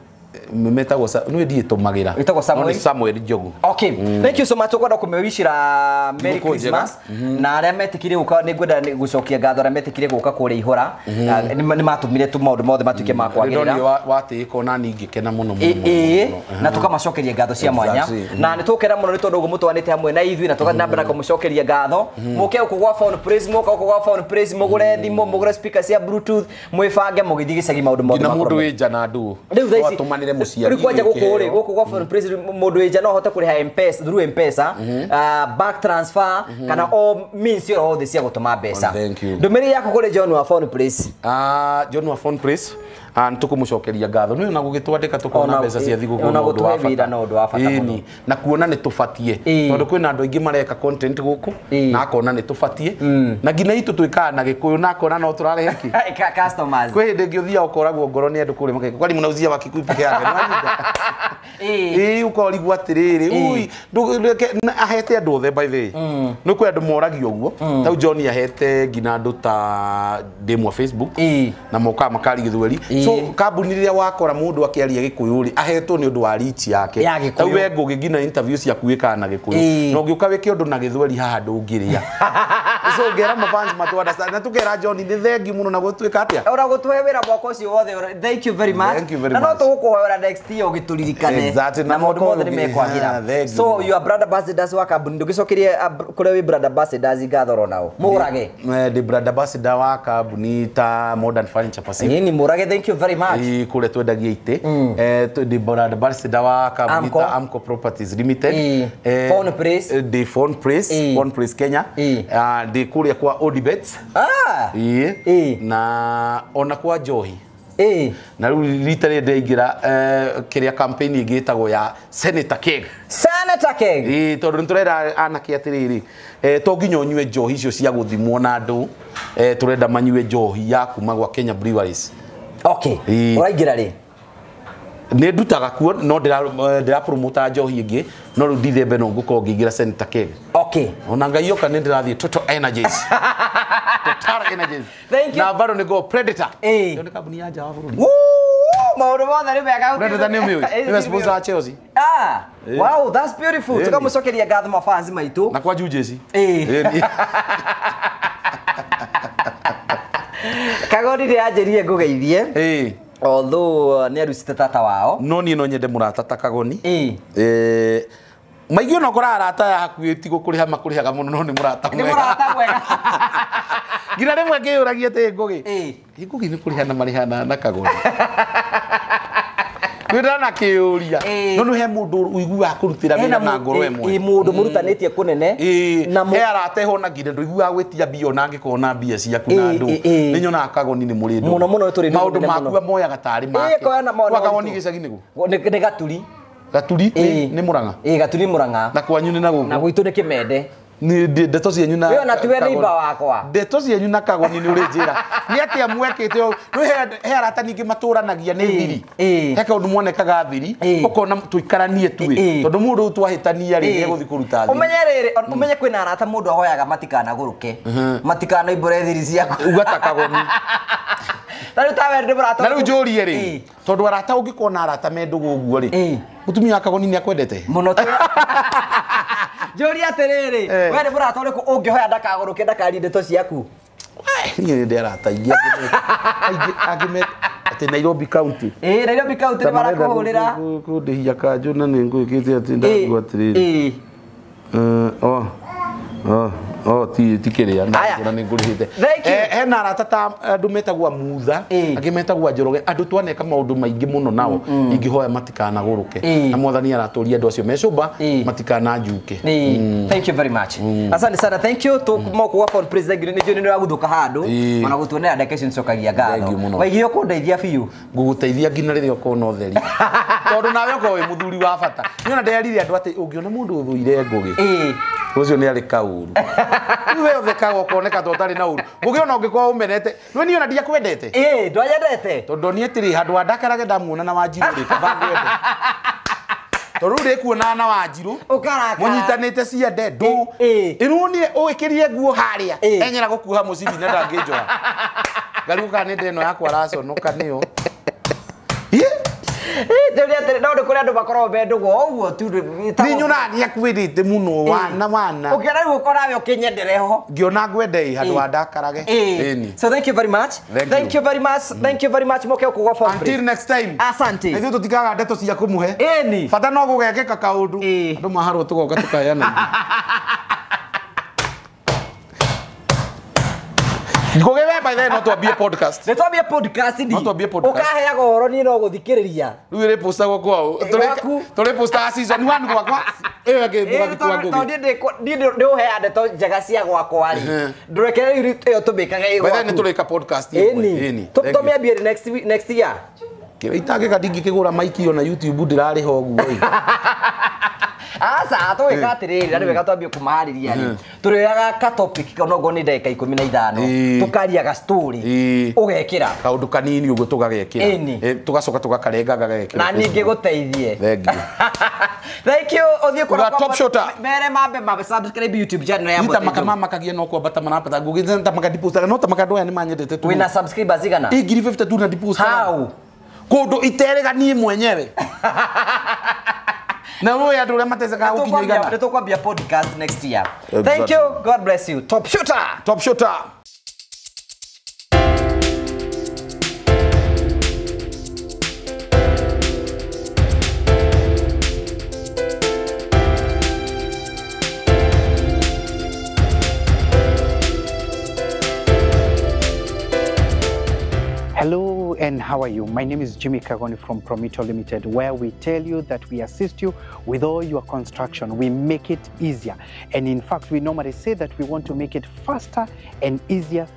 metagwo nĩ ndiĩtũmagĩra wĩtagwo Samuel no nĩ Samuel Njogu. Okay, thank you so much ũkwenda kũmewicira Merry Christmas na arĩa metĩkire gũka nĩ ngwenda gũcokia ngatho arĩa metĩkire gũka kũrĩa ihũra nĩ matũmire tu maũndũ mothe matuĩke ma kwagĩrĩra watĩĩka ona niĩ ngĩkena mũno mũno na tũkamacokeria ngatho cia mwanya na nĩ tũkena mũno nĩ tondũ ũguo mũtwanĩte hamwe na ithuĩ na tũgathiĩ na mbere na kũmũcokeria ngatho mũke gũkũ gwa Phone Praise mũka gũkũ gwa Phone Praise mũgũre thimũ mũgũre speaker cia bluetooth mwĩbange mũgĩthiĩ gĩcagi maũndũ mothe nginya mũndũ wĩ nja na andũ rĩu thaa ici atũmanĩre mũciari rĩu kwanja gũkũ rĩ gũkũ gwa Phone Praise mũndũ wĩ nja no ahote kũrĩha M-Pesa through M-Pesa bank transfer kana o means yothe cia gũtũma mbeca. Ndũmĩrĩri yaku kũrĩ John wa Phone Praise. John wa Phone Praise nĩ tũkũmũcokeria ngatho nĩ ona gũgĩtwandĩka tũkona mbeca cia thigũkũ na ũndũ wa bata mũno na kuona nĩ tũbatie tondũ kwĩna andũ aingĩ mareka content gũkũ na akona nĩ tũbatie na nginya itũ twĩkaga na Gĩkũyũ na akona no tũrarehe kĩ customers kwĩ hĩndĩ ĩngĩ ũthiaga ũkoragwo ngoro nĩ andũ kũrĩa makeka kwani mnauzia wa Kikuyu peke yake ĩĩ ũkorigwo atĩrĩrĩ ui ahete andũ othe by the way nĩ kwĩ andũ moragio ũguo tau John ahete nginya andũ ta ndĩmwa Facebook na mokaga makaria Gĩthweri so kambuni rĩrĩa wakora mũndũ akĩaria Gĩkũyũ rĩ ahetwo nĩ ũndũ wa reach yake tau we Ngũgĩ nginya interview ciaku wĩkaga na Gĩkũyũ na ũngĩũka wĩke ũndũ na Gĩthweri haha ndũngĩrĩa so ngera mafans matu understand na tukera John nĩ thengi mũno na gũtuĩka atĩa ona gũtũhe wĩra mwaka ũcio wothe thank you very much na no tũgũkũhoera next year ũgĩtũririkane na maũndũ mothe nĩ mekwagĩra so you are brand ambassadors wa kambuni ndũgĩcokerie kũrĩa wĩ brand ambassadors ngatho oro nao mũrage ndĩ brand ambassador wa kambuni ta Modern Furniture Pacific ni mũrage thank you very much kũrĩa twendagia itĩ ndĩ brand ambassador wa kambuni ta Amco Properties Limited Phone Praise ndĩ Phone Praise Phone Praise Kenya ndĩ kũrĩa kwa Odibet na ona kwa Njohi na rĩu rita rĩrĩ ndĩraingĩra kĩrĩa campaign ĩngĩ ĩtagwo ya Senator Keg. Senator Keg ĩĩ tondũ nĩ tũrera anake atĩrĩrĩ to nginya ũnyue njohi icio cia gũthimwo na andũ tũrenda manyue njohi ya kuma gwa Kenya Breweries. Okay ũraingĩra rĩ nĩ ndutaga kuo no ndĩra promote njohi ĩngĩ no rĩu Dithemba no ngũkorwo ngĩingĩra Senator Keg. Okay ona Ngai yoka nĩ ndĩrathiĩ Total Energies. Total Energies. Thank you. Na bado nĩ go Predator. Ĩyo nĩ kambuni ya nja wa bũrũri. Maũndũ mothe nĩ mega. Predator nĩ ũmĩũĩ nĩwe sponsor wa Chelsea. Wow, that's beautiful. Kagoni nĩ anjĩrire ngũgeithie. Although nĩ arucite tata wao. No niĩ no nyende mũrata ta Kagoni. Maingĩ ona ũkoraga arata aya hakuhĩ ti gũkũrĩha makũrĩhaga mũno no nĩ mũrata mwega. Nĩ mũrata mwega. Nginya rĩmwe ngĩyũragia atĩ Ngũgĩ. Ngũgĩ nĩ kũrĩhana marĩhana na Kagoni. Ndana kĩũria. No nĩ he mũndũ ũiguaga kũrutĩra wĩra na ngoro ĩmwe. Mũndũ mũrutanĩtie kũnene. Na he arata ho na nginya ndũiguaga gwĩtia mbia ona angĩkorwo na mbia ciaku na andũ. Nĩ nyonaga Kagoni nĩ mũrĩ ndũ. Mũno mũno tũrĩ ndũ. Maũndũ maku moyaga tarĩ make. Kwa Kagoni gĩcagi nĩguo? Nĩ Gaturi. Gaturi nĩ Murang'a. Gaturi Murang'a. Na kwanyu nĩ na gũkũ. Na gwitũ nĩ Kĩmende. Ni ndeto cianyu na wewe na tiwe neighbor wakwa. Ndeto cianyu na Kagoni nĩ ũrĩ njĩra. Nĩ atĩa mwekĩte rĩu he arata ningĩ matũranagia nĩ thiri. He kaũndũ monekaga thiri ũkona tũikaranie tuĩ tondũ mũndũ ũyũ twahĩtania rĩ nĩegũthiĩ kũruta thiri. Ũmenye rĩrĩ ũmenye kwĩna arata mũndũ ahoyaga matikanagũrũke. Matikanoimbũre thiri ciaku. Uga ta Kagoni. Ta rĩu tawe ndĩ mũrata. Na rĩu njũrie rĩ tondũ arata ũngĩkona arata me ndũgũ ũguo rĩ mũtumia wa Kagoni nĩ akwendete? Mũno. Njũrie atĩrĩrĩ we nĩ mũrata ũrĩkũ ũngĩhoya ndakagũrũke ndakarie ndeto ciaku? Niĩ nĩ arata aingĩ angĩ atĩ Nairobi County. Nairobi County nĩ marakũhũrĩra. Kũndĩhia kanjũ na nĩ ngwĩkĩte atĩ ndagua atĩrĩrĩ. Ti kĩrĩa na nĩ ngũrĩhĩte. Hena arata ta andũ metagwo Mutha, angĩ metagwo Njoroge, andũ twaneka maũndũ maingĩ mũno nao ingĩhoya matikanagũrũke. Na Mwathani aratũria andũ acio me cũmba matikananjuke. Thank you very much. Asante sana, thank you. Tũmoko phone president nĩ njũĩ nĩ ũragũthũka handũ ona gũtuonera ndagĩka icio nĩcokagia ngatho. Waigire ũkũndeithia biũ. Ngũgũteithia nginya rĩrĩa ũkona ũtheri. Tondũ nawe ũkorwo wĩ mũthuri wa bata. Niĩ ona ndeyarire andũ atĩ ũngĩona mũndũ ũthũire Ngũgĩ ũcio nĩ arĩ kaũru. Rĩu we ũthekaga ũkoneka ta ũtarĩ na ũru. Ngũgĩ ona ũngĩkorwo ũmenete, rĩu niĩ ona ndiakwendete. Ndwanyendete. Tondũ niĩ atĩrĩ handũ ha ndakarage ndamuona na Wanjirũ rĩ, kaba ngwende. Tondũ rĩu ndĩkuonana na Wanjirũ, mũnyitanĩte ciande ndũ. Ĩrũnie ũĩkĩrie nguo harĩa, enyera gũkuoha mũcibi na ndangĩnjoha. Ngarigwo kana nĩ ndeno yakwa araconoka nĩyo. No nĩ kũrĩ andũ makoragwo me ndũgũ o ũguo tu. Nĩ nyonaga nĩ akwendete mũno wana wana. Ũkĩona rĩu ũkona we ũkĩnyendere ho. Ngĩona ngwende handũ ha ndakarage. So thank you very much. Thank you very much. Thank you very much. Moke ũkũgwa phone. Until next time. Asante. Ithuĩ tũtikaga ndeto cia kũmũhe. Bata no gũgekĩka kaũndũ. Andũ maharwo tũgoka tũkaheana. Ngũgĩ we by the way no twambie podcast. Nĩ twambie podcast ndi. No twambie podcast. Ũkaheaga ũhoro niĩ no gũthikĩrĩria. Rĩu ĩrĩpostagwo kwao. Tũrĩpostaga season 1 gwakwa. Ĩyo ĩngĩ tũgathiĩ kwa Ngũgĩ. Tondũ niĩ ndĩ ũheaga ndeto njega cia gwakwa rĩ. Ndũreke rĩu ĩyo tũmĩkage ĩ By the way gwaku. nĩ tũrĩka podcast ĩmwe. Tũmĩambie next year. Kĩrĩa itangĩka ndingĩkĩgũra maiki ona YouTube ndĩrarĩha ũguo ĩ. Aca tũgĩka atĩrĩrĩ na nĩ wega twambie kũmaharĩria rĩ tũrĩoyaga ka topic onokorwo nĩ ndagĩka 15 tũkaria ga story ũgekĩra kaũndũ kanini ũguo tũgagekĩra tũgacoka tũgakarenga gagekĩra na niĩ ngĩgũteithie. Thank you. Thank you. Ũthiĩ kũrĩa Top Shooter mere mambe mambe subscribe YouTube channel ya Mũtĩ. Maka makagia no kwambata marambata ngũgĩ ta maka ndipostaga no ta maka andũ aya nĩ manyendete tu. Wĩna subscribers igana? 052 na ndipostaga. How? Kũndũ iterega niĩ mwenyewe. Na wewe andũ arĩa matecekaga gũkinya igana. Nĩ tũkwambia podcast next year. Thank you. God bless you. Top Shooter. Top Shooter. Hello and how are you? My name is Jimmy Kagoni from Promito Limited, where we tell you that we assist you with all your construction. We make it easier. And in fact, we normally say that we want to make it faster and easier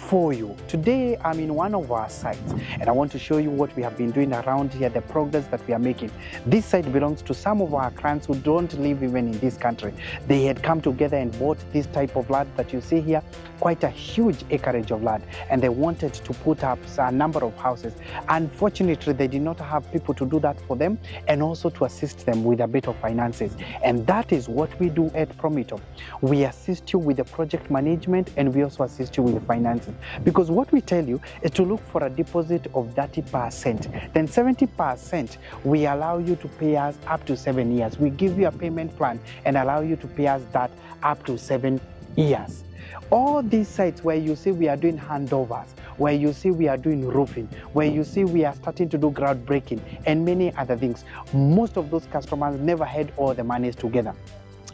for you. Today, I'm in one of our sites and I want to show you what we have been doing around here, the progress that we are making. This site belongs to some of our clients who don't live even in this country. They had come together and bought this type of land that you see here, quite a huge acreage of land, and they wanted to put up a number of houses. Unfortunately, they did not have people to do that for them and also to assist them with a bit of finances. And that is what we do at Promito. We assist you with the project management and we also assist you with the finances. Because what we tell you is to look for a deposit of 30%. Then 70% we allow you to pay us up to 7 years. We give you a payment plan and allow you to pay us that up to 7 years. All these sites where you see we are doing handovers, where you see we are doing roofing, where you see we are starting to do groundbreaking and many other things, most of those customers never had all the monies together.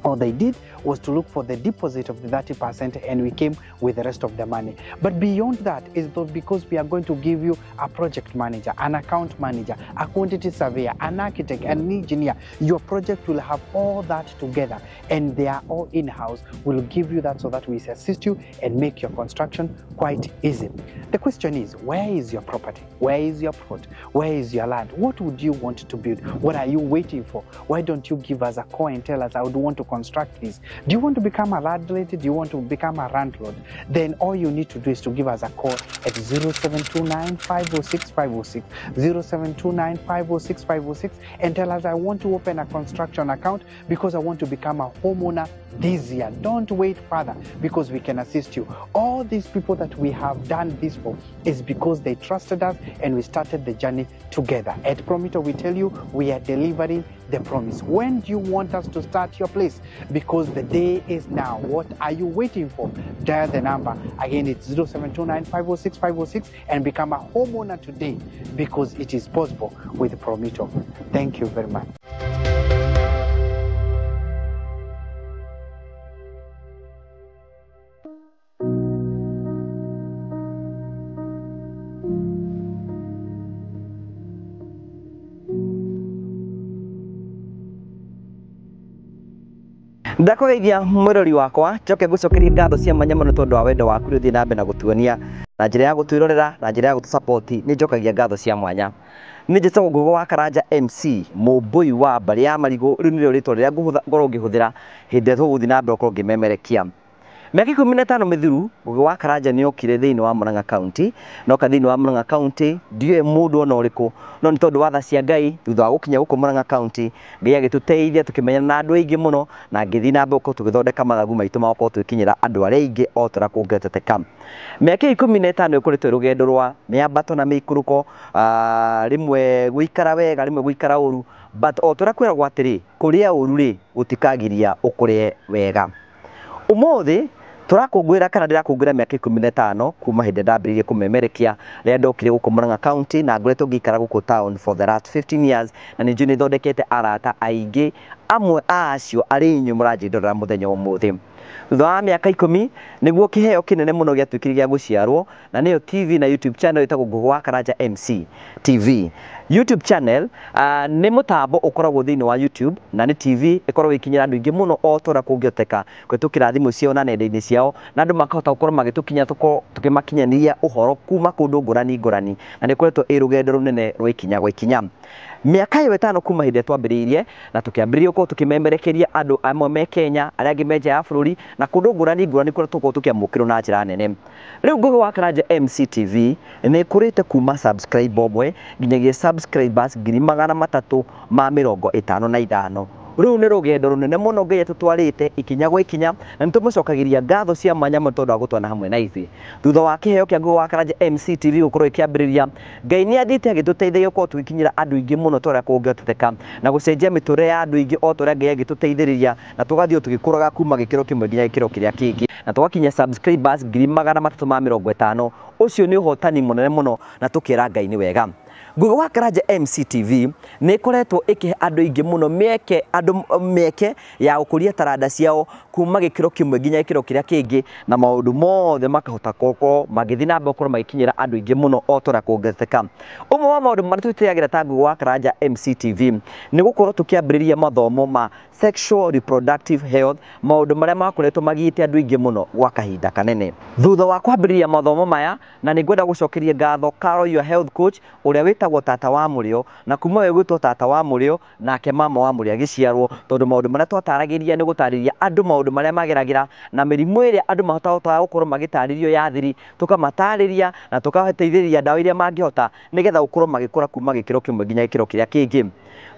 All they did was to look for the deposit of the 30% and we came with the rest of the money. But beyond that is because we are going to give you a project manager, an account manager, a quantity surveyor, an architect, an engineer. Your project will have all that together and they are all in-house. We'll give you that so that we assist you and make your construction quite easy. The question is, where is your property? Where is your plot? Where is your land? What would you want to build? What are you waiting for? Why don't you give us a call and tell us, I would want to construct this? Do you want to become a landlady? Do you want to become a landlord? Then all you need to do is to give us a call at 0729 506 506, 0729 506 506, and tell us, I want to open a construction account because I want to become a homeowner this year. Don't wait further, because we can assist you. All these people that we have done this for is because they trusted us and we started the journey together. At Promito, we tell you we are delivering the promise. When do you want us to start your place? Because the day is now. What are you waiting for? Dial the number. Again, it's 0729 506 506 and become a homeowner today, because it is possible with Promito. Thank you very much. Ndakũgeithia mwĩrori wakwa njoke ngũcokerie ngatho cia mwanya mũno tondũ wa wendo waku rĩu na mbere na gũtuonia na njĩra ya gũtwĩrorera na njĩra ya gũtũsupport. Nĩ njokagia ngatho cia mwanya. Nĩ njĩtagwo Ngũgũ wa Karanja MC mũmbũi wa mbarĩ ya marigũ. Rĩu nĩrĩo rĩtwa rĩrĩa ngorwo ngĩhũthĩra hĩndĩ ĩrĩa tũgũthiĩ na mbere gũkorwo ngĩmemerekia. Mĩaka 15 mĩthiru Ngũgĩ wa Karanja nĩ okire thĩinĩ wa Murang'a County, noka thĩinĩ wa Murang'a County ndiũĩ mũndũ ona ũrĩkũ, no nĩ tondũ wa tha cia Ngai thutha wa gũkinya gũkũ Murang'a County Ngai agĩtũteithia tũkĩmenyana na andũ aingĩ mũno na ngĩthiĩ na mbere gũkorwo tũgĩthondeka mathagu maitũ ma gũkorwo tũgĩkinyĩra andũ arĩa aingĩ o ta ũrĩa kũngĩhotekeka. Mĩaka 15 ĩkoretwo ĩ rũgendo rwa mĩambato na mĩikũrũko, rĩmwe gũikara wega rĩmwe gũikara ũru, but o ta ũrĩa kwĩragwo atĩrĩ, kũrĩa ũru rĩ gũtikagiria ũkũrĩe wega. Ũmũthĩ tũrakũngũĩra kana ndĩrakũngũĩra mĩaka 15 kuma hĩndĩ ndambĩrĩirie kũmemerekia rĩrĩa ndokire gũkũ Murang'a County na ngoretwo ngĩikara gũkũ town for the last 15 years, na nĩ njũĩ nĩ thondekete arata aingĩ, amwe a acio arĩ inyuĩ mũranjĩndorera mũthenya ũmũthĩ. Thutha wa mĩaka 10 nĩguo kĩheo kĩnene mũno gĩatuĩkire gĩa gũciarwo, na nĩyo TV na YouTube channel ĩtagwo Ngũgũ wa Karanja MC TV. YouTube channel nĩ mũtambo ũkoragwo thĩinĩ wa YouTube na nĩ TV ĩkoragwo ĩkinyĩra andũ aingĩ mũno o ta ũrĩa kũngĩhoteka kũhĩtũkĩra thimũ ciao na nenda-inĩ ciao, na andũ makahota gũkorwo magĩtũkinya tũkorwo tũkĩmakinyanĩria ũhoro kuma kũndũ ngũrani ngũrani, na nĩ ĩkoretwo ĩ rũgendo rũnene rwa ikinya gwa ikinya. Mĩaka ĩyo 5 kuma hĩndĩ ĩrĩa twambĩrĩirie na tũkĩambĩrĩria gũkorwo tũkĩmemerekeria andũ amwe me Kenya, arĩa angĩ me nja ya bũrũri na kũndũ ngũrani ngũrani kũrĩa tũkorwo tũkĩamũkĩrwo na njĩra nene. Rĩu Ngũgĩ wa Karanja MCTV nĩ ĩkũrĩte kuma subscribe ũmwe nginyagia subscribers 355,000. Rĩu nĩ rũgendo rũnene mũno Ngai atũtwarĩte ikinya gwa ikinya, na nĩ tũmũcokagĩria ngatho cia mwanya mũno tondũ wa gũtwana hamwe na ithuĩ. Thutha wa kĩheo kĩa Ngũgĩ wa Karanja MCTV gũkorwo ĩkĩambĩrĩria, Ngai nĩ athiĩte agĩtũteithagia gũkorwo tũgĩkinyĩra andũ aingĩ mũno ta ũrĩa kũngĩhotekeka na gũcenjia mĩtũrĩre ya andũ aingĩ o ta ũrĩa Ngai agĩtũteithĩrĩria, na tũgathiĩ o tũgĩkũraga kuma gĩkĩro kĩmwe nginya gĩkĩro kĩrĩa kĩngĩ, na tũgakinya subscribers 350,000. Ũcio nĩ ũhotani mũnene mũno na tũkĩra Ngai nĩ wega. Ngũgĩ wa Karanja MCTV nĩ ĩkoretwo ĩkĩhe andũ aingĩ mũno mĩeke andũ mĩeke ya gũkũria taranda ciao kuma gĩkĩro kĩmwe nginya gĩkĩro kĩrĩa kĩngĩ, na maũndũ mothe makahota gũkorwo magĩthiĩ na mbere gũkorwo magĩkinyĩra andũ aingĩ mũno o ta ũrĩa kũngĩhoteka. Ũmwe wa maũndũ marĩa twĩtĩyagĩra ta Ngũgĩ wa Karanja MCTV nĩ gũkorwo tũkĩambĩrĩria mathomo ma sexual reproductive health, maũndũ marĩa makoretwo magiĩte andũ aingĩ mũno gwa kahinda kanene. Thutha wa kwambĩrĩria mathomo maya, na nĩ ngwenda gũcokeria ngatho Carol your health coach ũrĩa wĩtagwo tata wa mũrĩo, na kuma we gwĩtwo tata wa mũrĩo nake mama wa mũrĩo agĩciarwo, tondũ maũndũ marĩa twataragĩria nĩ gũtarĩria andũ maũndũ marĩa mageragĩra na mĩrimũ ĩrĩa andũ mahotaga gũkorwo magĩtarĩrio ya thiri, tũkamatarĩria na tũkabateithĩrĩria ndawa iria mangĩhota nĩgetha gũkorwo magĩkũra kuma gĩkĩro kĩmwe nginya gĩkĩro kĩrĩa kĩngĩ.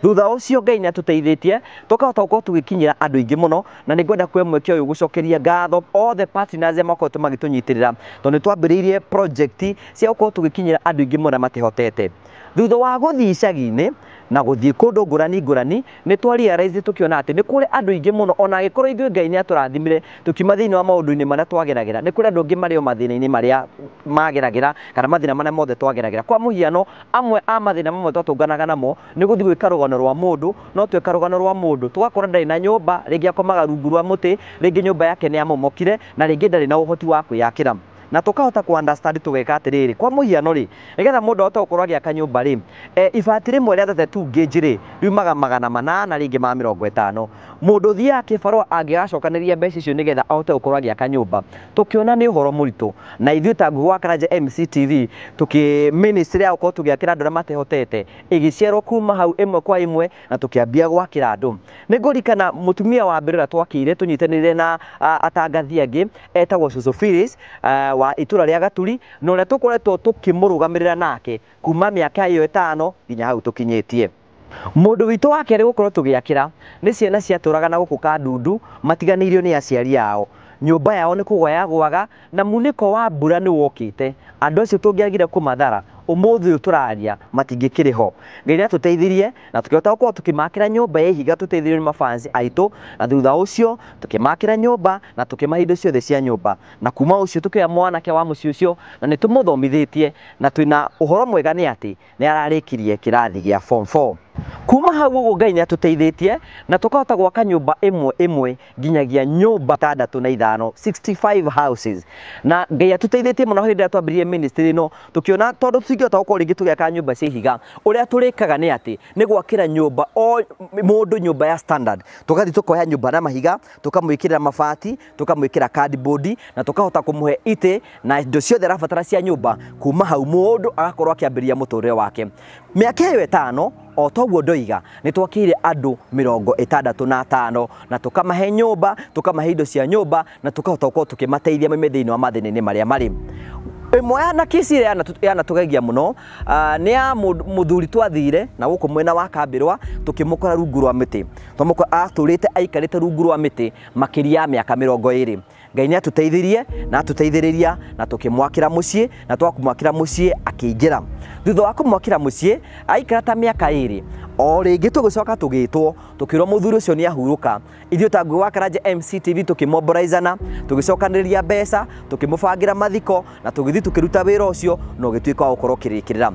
Thutha ũcio Ngai nĩ atũteithĩtie tũkahota gũkorwo tũgĩkinyĩra andũ aingĩ mũno, na nĩ ngwenda kuoya mweke ũyũ gũcokeria ngatho othe partners arĩa makoretwo magĩtũnyitĩrĩra, tondũ nĩ twambĩrĩirie project cia gũkorwo tũgĩkinyĩra andũ aingĩ mũno matehotete. Thutha wa gũthiĩ icagi-inĩ na gũthiĩ kũndũ ngũrani ngũrani nĩ twa realize tũkĩona atĩ nĩ kũrĩ andũ aingĩ mũno ona angĩkorwo ithuĩ Ngai nĩ atũrathimire tũkiuma thĩinĩ wa maũndũ-inĩ marĩa twageragĩra, nĩ kũrĩ andũ angĩ marĩ o mathĩna-inĩ marĩa mageragĩra kana mathĩna marĩa mothe twageragĩra. Kwa mũhiano, amwe a mathĩna mamwe twatũnganaga namo nĩ gũthiĩ gwĩka rũgano rwa mũndũ, no tweka rũgano rwa mũndũ tũgakora ndarĩ na nyũmba, rĩngĩ akomaga rungu rwa mũtĩ, rĩngĩ nyũmba yake nĩ yamomokire na rĩngĩ ndarĩ na ũhoti wa kwĩyakĩra. Na tukahota ku understand tugeka atiriri, kwa muhiano ri nigetha mundu ahote gukorwo agiaka nyumba ri, ibati rimwe ria 32 gauge ri riumaga 800 ringi ma 50. Mundu thiaga kibarua angigacokanĩria mbeca icio nigetha ahote gukorwo agiaka nyumba, tukiona ni uhoro muritu. Na ithuĩ ta Ngugi wa Karanja MCTV tuki ministry ya gukorwo tugiakĩra andũ arĩa matehotete ĩgĩciarwo kuma hau ĩmwe kwa ĩmwe na tukiambia gwakĩra andũ. Nĩ ngũririkana mũtumia wa mbere ũrĩa twakĩire tũnyitanĩire na atangathi angĩ etagwo Cucu Phyllis wa itura rĩa Gaturi, na ũrĩa tũkoretwo tũkĩmũrũgamĩrĩra nake kuma mĩaka ĩyo 5 nginya hau tũkinyĩtie. Mũndũ witũ wa kerĩ gũkorwo tũgĩakĩra nĩ ciana ciatũraga na gũkũ Kandundu matiganĩirio nĩ aciari ao. Nyũmba yao nĩ kũgwa yagwaga na munĩko wa mbura nĩ wokĩte. Andũ acio tũngĩagire kũmathara ũmũthĩ ũyũ tũraria matingĩkĩrĩ ho. Ngai nĩ atũteithirie na tũkĩhota gũkorwo tũkĩmakĩra nyũmba ya ihiga tũteithirio nĩ mafansi aitũ, na thutha ũcio tũkĩmakĩra nyũmba na tũkĩmahe indo ciothe cia nyũmba, na kuma ũcio tũkĩoya mwanake wa mũciĩ ũcio na nĩ tũmũthomithĩtie na twĩna ũhoro mwega nĩ atĩ nĩ ararĩkirie kĩrathi gĩa form 4. Kuma hau ũguo Ngai nĩ atũteithĩtie na tũkahota gwaka nyũmba ĩmwe ĩmwe nginyagia nyũmba 65, 65 houses. Na Ngai atũteithĩtie mũno hĩndĩ ĩrĩa twambĩrĩirie ministry ĩno, tũkĩona tondũ tũtingĩhota gũkorwo rĩngĩ tũgĩaka nyũmba cia ihiga, ũrĩa tũrĩkaga nĩ atĩ nĩ gwakĩra nyũmba o mũndũ nyũmba ya standard. Tũgathiĩ tũkoya nyũmba na mahiga, tũkamwĩkĩrĩra mabati, tũkamwĩkĩra cardboard na tũkahota kũmũhe itĩ na indo ciothe arabatara cia nyũmba. Kuma hau mũndũ agakorwo akĩambĩrĩria mũtũrĩre wake. Mĩaka ĩyo 5 o toguo ndoiga nĩ twakĩire andũ 65 na tũkamahe nyũmba, tũkamahe indo cia nyũmba na tũkahota gũkorwo tũkĩmateithia maume thĩinĩ wa mathĩna-inĩ marĩa marĩ. Ĩmwe ya na kesi ĩrĩa yanatũgegia mũno nĩ ya mũthuri twathire na gũkũ mwena wa Kambĩrwa tũkĩmũkora rungu rwa mĩtĩ. Twamũkora atũrĩte aikarĩte rungu rwa mĩtĩ makĩria ya mĩaka 20. Ngai nĩ atũteithirie na atũteithĩrĩria na tũkĩmwakĩra mũciĩ, na twakũmwakĩra mũciĩ akĩingĩra. Thutha wa kũmwakĩra mũciĩ aikara ta mĩaka 2 o rĩngĩ tũgĩcoka tũgĩtwo tũkĩrwo mũthuri ũcio nĩ ahurũka. Ithuĩ ta Ngugi wa Karanja MCTV tũkĩmoboraizana, tũgĩcokanĩrĩria mbeca, tũkĩmũbangĩra mathiko na tũgĩthiĩ tũkĩruta wĩra ũcio na ũgĩtuĩka wa gũkorwo ũkĩrĩkĩrĩra.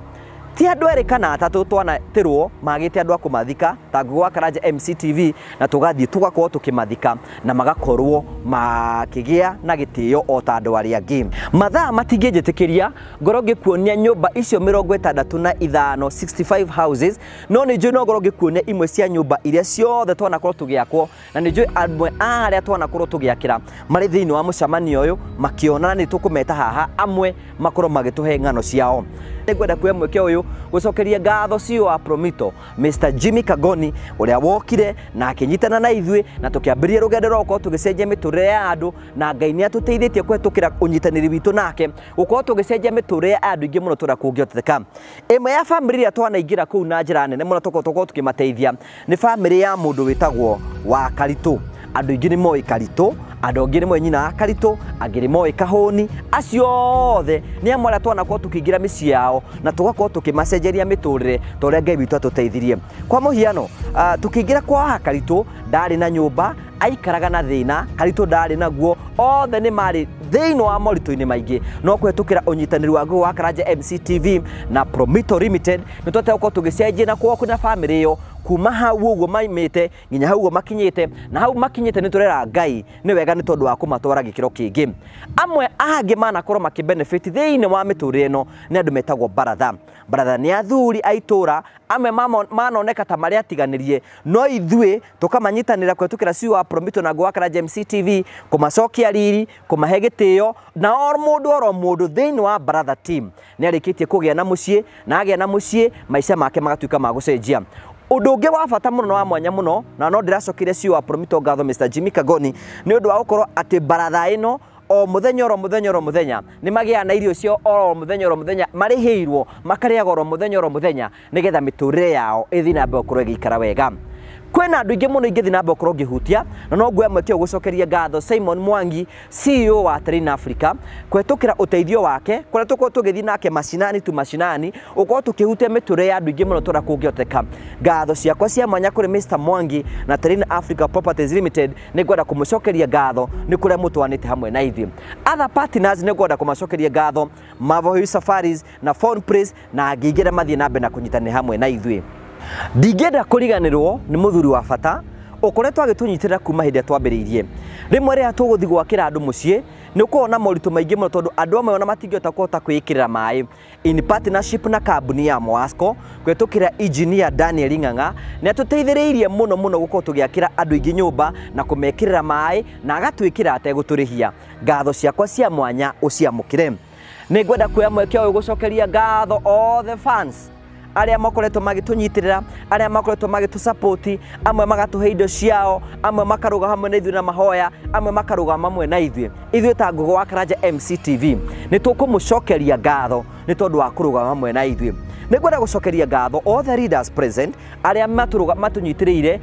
Ti andũ erĩ kana atatũ twanatĩrwo magĩte andũ a kũmathika ta Ngugi wa Karanja MCTV, na tũgathiĩ tũgakorwo tũkĩmathika na magakorwo makĩgĩa na gĩtĩo o ta andũ arĩa angĩ. Mathaa matingĩnjĩtĩkĩria ngorwo ngĩkuonia nyũmba icio 65, 65 houses, no nĩ njũĩ no ngorwo ngĩkuonia imwe cia nyũmba iria ciothe twanakorwo tũgĩakwo, na nĩ njũĩ amwe a arĩa twanakorwo tũgĩakĩra marĩ thĩinĩ wa mũcemanio ũyũ makĩona nĩ tũkũmeta haha, amwe makorwo magĩtũhe ng'ano ciao. Nĩngwenda kuoya mweke ũyũ gũcokeria ngatho CEO wa Promito Mr Jimmy Kagoni ũrĩa wokire na akĩnyitana na ithuĩ na tũkĩambĩrĩria rũgendo rwa gũkorwo tũgĩcenjia mĩtũrĩre ya andũ, na Ngai nĩ atũteithĩtie kũhetũkĩra ũnyitanĩri witũ nake gũkorwo tũgĩcenjia mĩtũrĩre ya andũ aingĩ mũno tũrĩa kũngĩhoteteka. Ĩmwe ya bamĩrĩ ĩrĩa twanaingĩra kũu na njĩra nene mũno tũkorwo tũkĩmateithia nĩ bamĩrĩ ya mũndũ wĩtagwo wa Karitũ. Andũ aingĩ nĩ moĩ Karitũ, andũ angĩ nĩ moĩ nyina wa Karitũ, angĩ nĩ moĩ Kahũni. Acio othe nĩ amwe arĩa twanakorwo tũkĩingĩra mĩciĩ yao na tũgakorwo tũkĩmacenjeria mĩtũrĩre ta ũrĩa Ngai witũ atũteithirie. Kwa mũhiano, tũkĩingĩra kwa Karitũ ndarĩ na nyũmba, aikaraga na thĩna, Karitũ ndarĩ naguo, othe nĩ marĩ thĩinĩ wa moritũ-inĩ maingĩ, no kũhetũkĩra ũnyitanĩri wa Ngugi wa Karanja MCTV na Promito Limited nĩ twatega gũkorwo tũgĩcenjia na kwao kwĩna bamĩrĩ ĩyo kuma hau ũguo maimĩte nginya hau ũguo makinyĩte, na hau makinyĩte nĩ tũrera Ngai nĩ wega nĩ tondũ wa kũmatwara gĩkĩro kĩngĩ. Amwe angĩ manakorwo makĩbenefit thĩinĩ wa mĩtũrĩre ĩno nĩ andũ metagwo baratha. Baratha nĩ athuri a itũra, amwe manoneka ta marĩ atiganĩrie, no ithuĩ tũkamanyitanĩra kũhetũkĩra CEO wa Promito na Ngugi wa Karanja MCTV kũmacokia riri, kũmahe gĩtĩo, na o mũndũ oro mũndũ thĩinĩ wa baratha team nĩ arĩkĩtie kũgĩa na mũciĩ, na agĩa na mũciĩ maica make magatuĩka ma gũcenjia. Ũndũ ũngĩ wa bata mũno na wa mwanya mũno, na no ndĩracokeria CEO wa Promito ngatho Mr Jimmy Kagoni nĩ ũndũ wa gũkorwo atĩ baratha ĩno o mũthenya oro mũthenya oro mũthenya nĩ magĩaga na irio ciao oro mũthenya oro mũthenya, marĩhĩirwo makarĩaga oro mũthenya oro mũthenya nĩgetha mĩtũrĩre yao ĩthiĩ na mbere gũkorwo ĩgĩikara wega. Kwĩna andũ aingĩ mũno ingĩthiĩ na mbere gũkorwo ngĩhutia, na no nguoya mweke ũyũ gũcokeria ngatho Simon Mwangi, CEO wa Terrain Africa, kũhetũkĩra ũteithio wake kũrĩa tũkorwo tũgĩthiĩ nake macinani tu macinani, ũkorwo tũkĩhutia mĩtũrĩre ya andũ aingĩ mũno tũrĩa kũngĩhoteka. Ngatho ciakwa cia mwanya kũrĩ Mr Mwangi na Terrain Africa Properties Limited, nĩ ngwenda kũmũcokeria ngatho nĩ kũrĩa mũtwanĩte hamwe na ithuĩ. Other partners nĩ ngwenda kũmacokeria ngatho, Marvel Hill Safaris na Phone Place na angĩ aingĩ arĩa mathiĩ na mbere na kũnyitanĩra hamwe na ithuĩ. Ndingĩenda kũriganĩrwo nĩ mũthuri wa bata ũkoretwo agĩtũnyitĩrĩra kuma hĩndĩ ĩrĩa twambĩrĩirie. Rĩmwe rĩrĩa tũgũthiĩ gwakĩra andũ mũciĩ nĩ ũkoragwo na moritũ maingĩ mũno tondũ andũ amwe ona matingĩhota kũhota kwĩĩkĩrĩra maĩ. In partnership na kambuni ya Moasco kũhetũkĩra engineer Daniel Ng'ang'a nĩ atũteithĩrĩirie mũno mũno gũkorwo tũgĩakĩra andũ aingĩ nyũmba na kũmekĩrĩra maĩ na agatwĩkĩra ategũtũrĩhia. Ngatho ciakwa cia mwanya ũciamũkĩre. Nĩ ngwenda kuoya mweke ũyũ gũcokeria ngatho all the fans arĩa makoretwo magĩtũnyitĩrĩra, arĩa makoretwo magĩtũsupport, amwe magatũhe indo ciao, amwe makarũga hamwe na ithuĩ na mahoya, amwe makarũgama hamwe na ithuĩ. Ithuĩ ta Ngũgũ wa Karanja MCTV nĩ tũkũmũcokeria ngatho nĩ tondũ wa kũrũgama hamwe na ithuĩ. Nĩ ngwenda gũcokeria ngatho all the leaders present arĩa matũnyitĩrĩire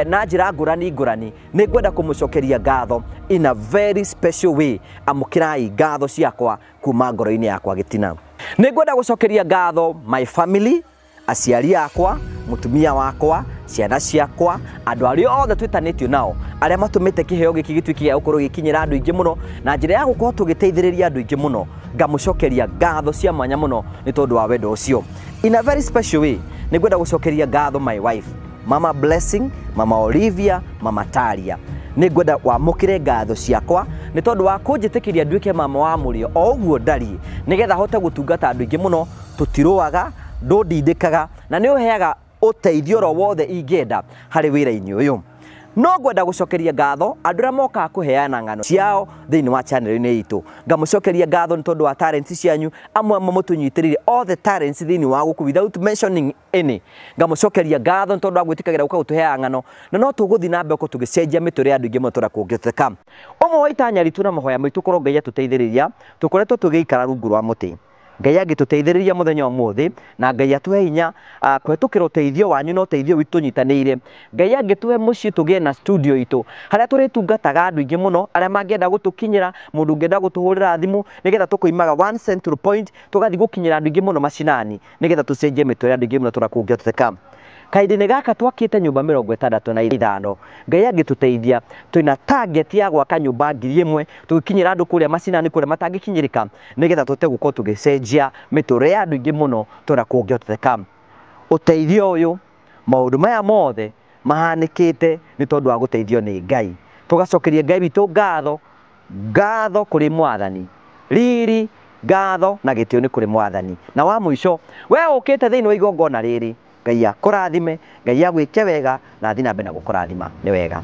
na njĩra ngũrani ngũrani. Nĩ ngwenda kũmũcokeria ngatho in a very special way. Amũkĩrai ngatho ciakwa kuma ngoro-inĩ yakwa gĩtina. Nĩ ngwenda gũcokeria ngatho my family, aciari akwa, mũtumia wakwa, ciana ciakwa, andũ arĩa othe twĩtanĩtio nao, arĩa matũmĩte kĩheo gĩkĩ gĩtuĩke gĩa gũkorwo gĩkinyĩra andũ aingĩ mũno na njĩra ya gũkorwo tũgĩteithĩrĩria andũ aingĩ mũno. Ngamũcokeria ngatho cia mwanya mũno nĩ tondũ wa wendo ũcio. In a very special way, nĩ ngwenda gũcokeria ngatho my wife, Mama Blessing, Mama Olivia, Mama Taria. Nĩ ngwenda wamũkĩre ngatho ciakwa nĩ tondũ wa kũnjĩtĩkĩria nduĩke mama wa mũrĩo o ũguo ndariĩ, nĩgetha hote gũtungata andũ aingĩ mũno. Tũtirũaga, ndũndindĩkaga na nĩ ũheaga ũteithio oro wothe ingĩenda harĩ wĩra-inĩ ũyũ. No ngwenda gũcokeria ngatho andũ arĩa mokaga kũheana ng'ano ciao thĩinĩ wa channel-inĩ itũ. Ngamũcokeria ngatho nĩ tondũ wa talents cianyu, amwe mamũtũnyitĩrĩire all the talents thĩinĩ wa gũkũ without mentioning any. Ngamũcokeria ngatho nĩ tondũ wa gwĩtĩkagĩra gũka gũtũheaga ng'ano, na no tũgũthiĩ na mbere gũkorwo tũgĩcenjia mĩtũrĩre ya andũ aingĩ mũno tũrĩa kũngĩhoteka. Ũmwe wa itanya ritũ na mahoya maitũ korwo Ngai atũteithĩrĩria, tũkoretwo tũgĩikara rungu rwa mũtĩ. Ngai angĩtũteithĩrĩria mũthenya ũmũthĩ na Ngai atũhe hinya kũhetũkĩra ũteithio wanyu na ũteithio witũ tũnyitanĩire. Ngai angĩtũhe mũciĩ tũgĩe na studio itũ harĩa tũrĩtungataga andũ aingĩ mũno arĩa mangĩenda gũtũkinyĩra, mũndũ ũngĩenda gũtũhũrĩra thimũ nĩgetha tũkoimaga one central point tũgathiĩ gũkinyĩra andũ aingĩ mũno macinani nĩgetha tũcenjie mĩtũrĩre ya andũ aingĩ mũno tũrĩa kũngĩhoteka. Kahinda-inĩ gaka twakĩte nyũmba 65, Ngai angĩtũteithia twĩna target ya gwaka nyũmba 1000 tũgĩkinyĩra andũ kũrĩa macinani kũrĩa matangĩkinyĩrĩka nĩgetha tũhote gũkorwo tũgĩcenjia mĩtũrĩre ya andũ aingĩ mũno tũrĩa kũngĩhoteka. Ũteithio ũyũ, maũndũ maya mothe mahanĩkĩte nĩ tondũ wa gũteithio nĩ Ngai. Tũgacokeria Ngai witũ ngatho, ngatho kũrĩ Mwathani, riri ngatho na gĩtĩo nĩ kũrĩ Mwathani. Na wa mũico, we ũkĩte thĩinĩ wa igongona rĩrĩ, Ngai akũrathime, Ngai agwĩke wega na athiĩ na mbere na gũkũrathima. Nĩ wega.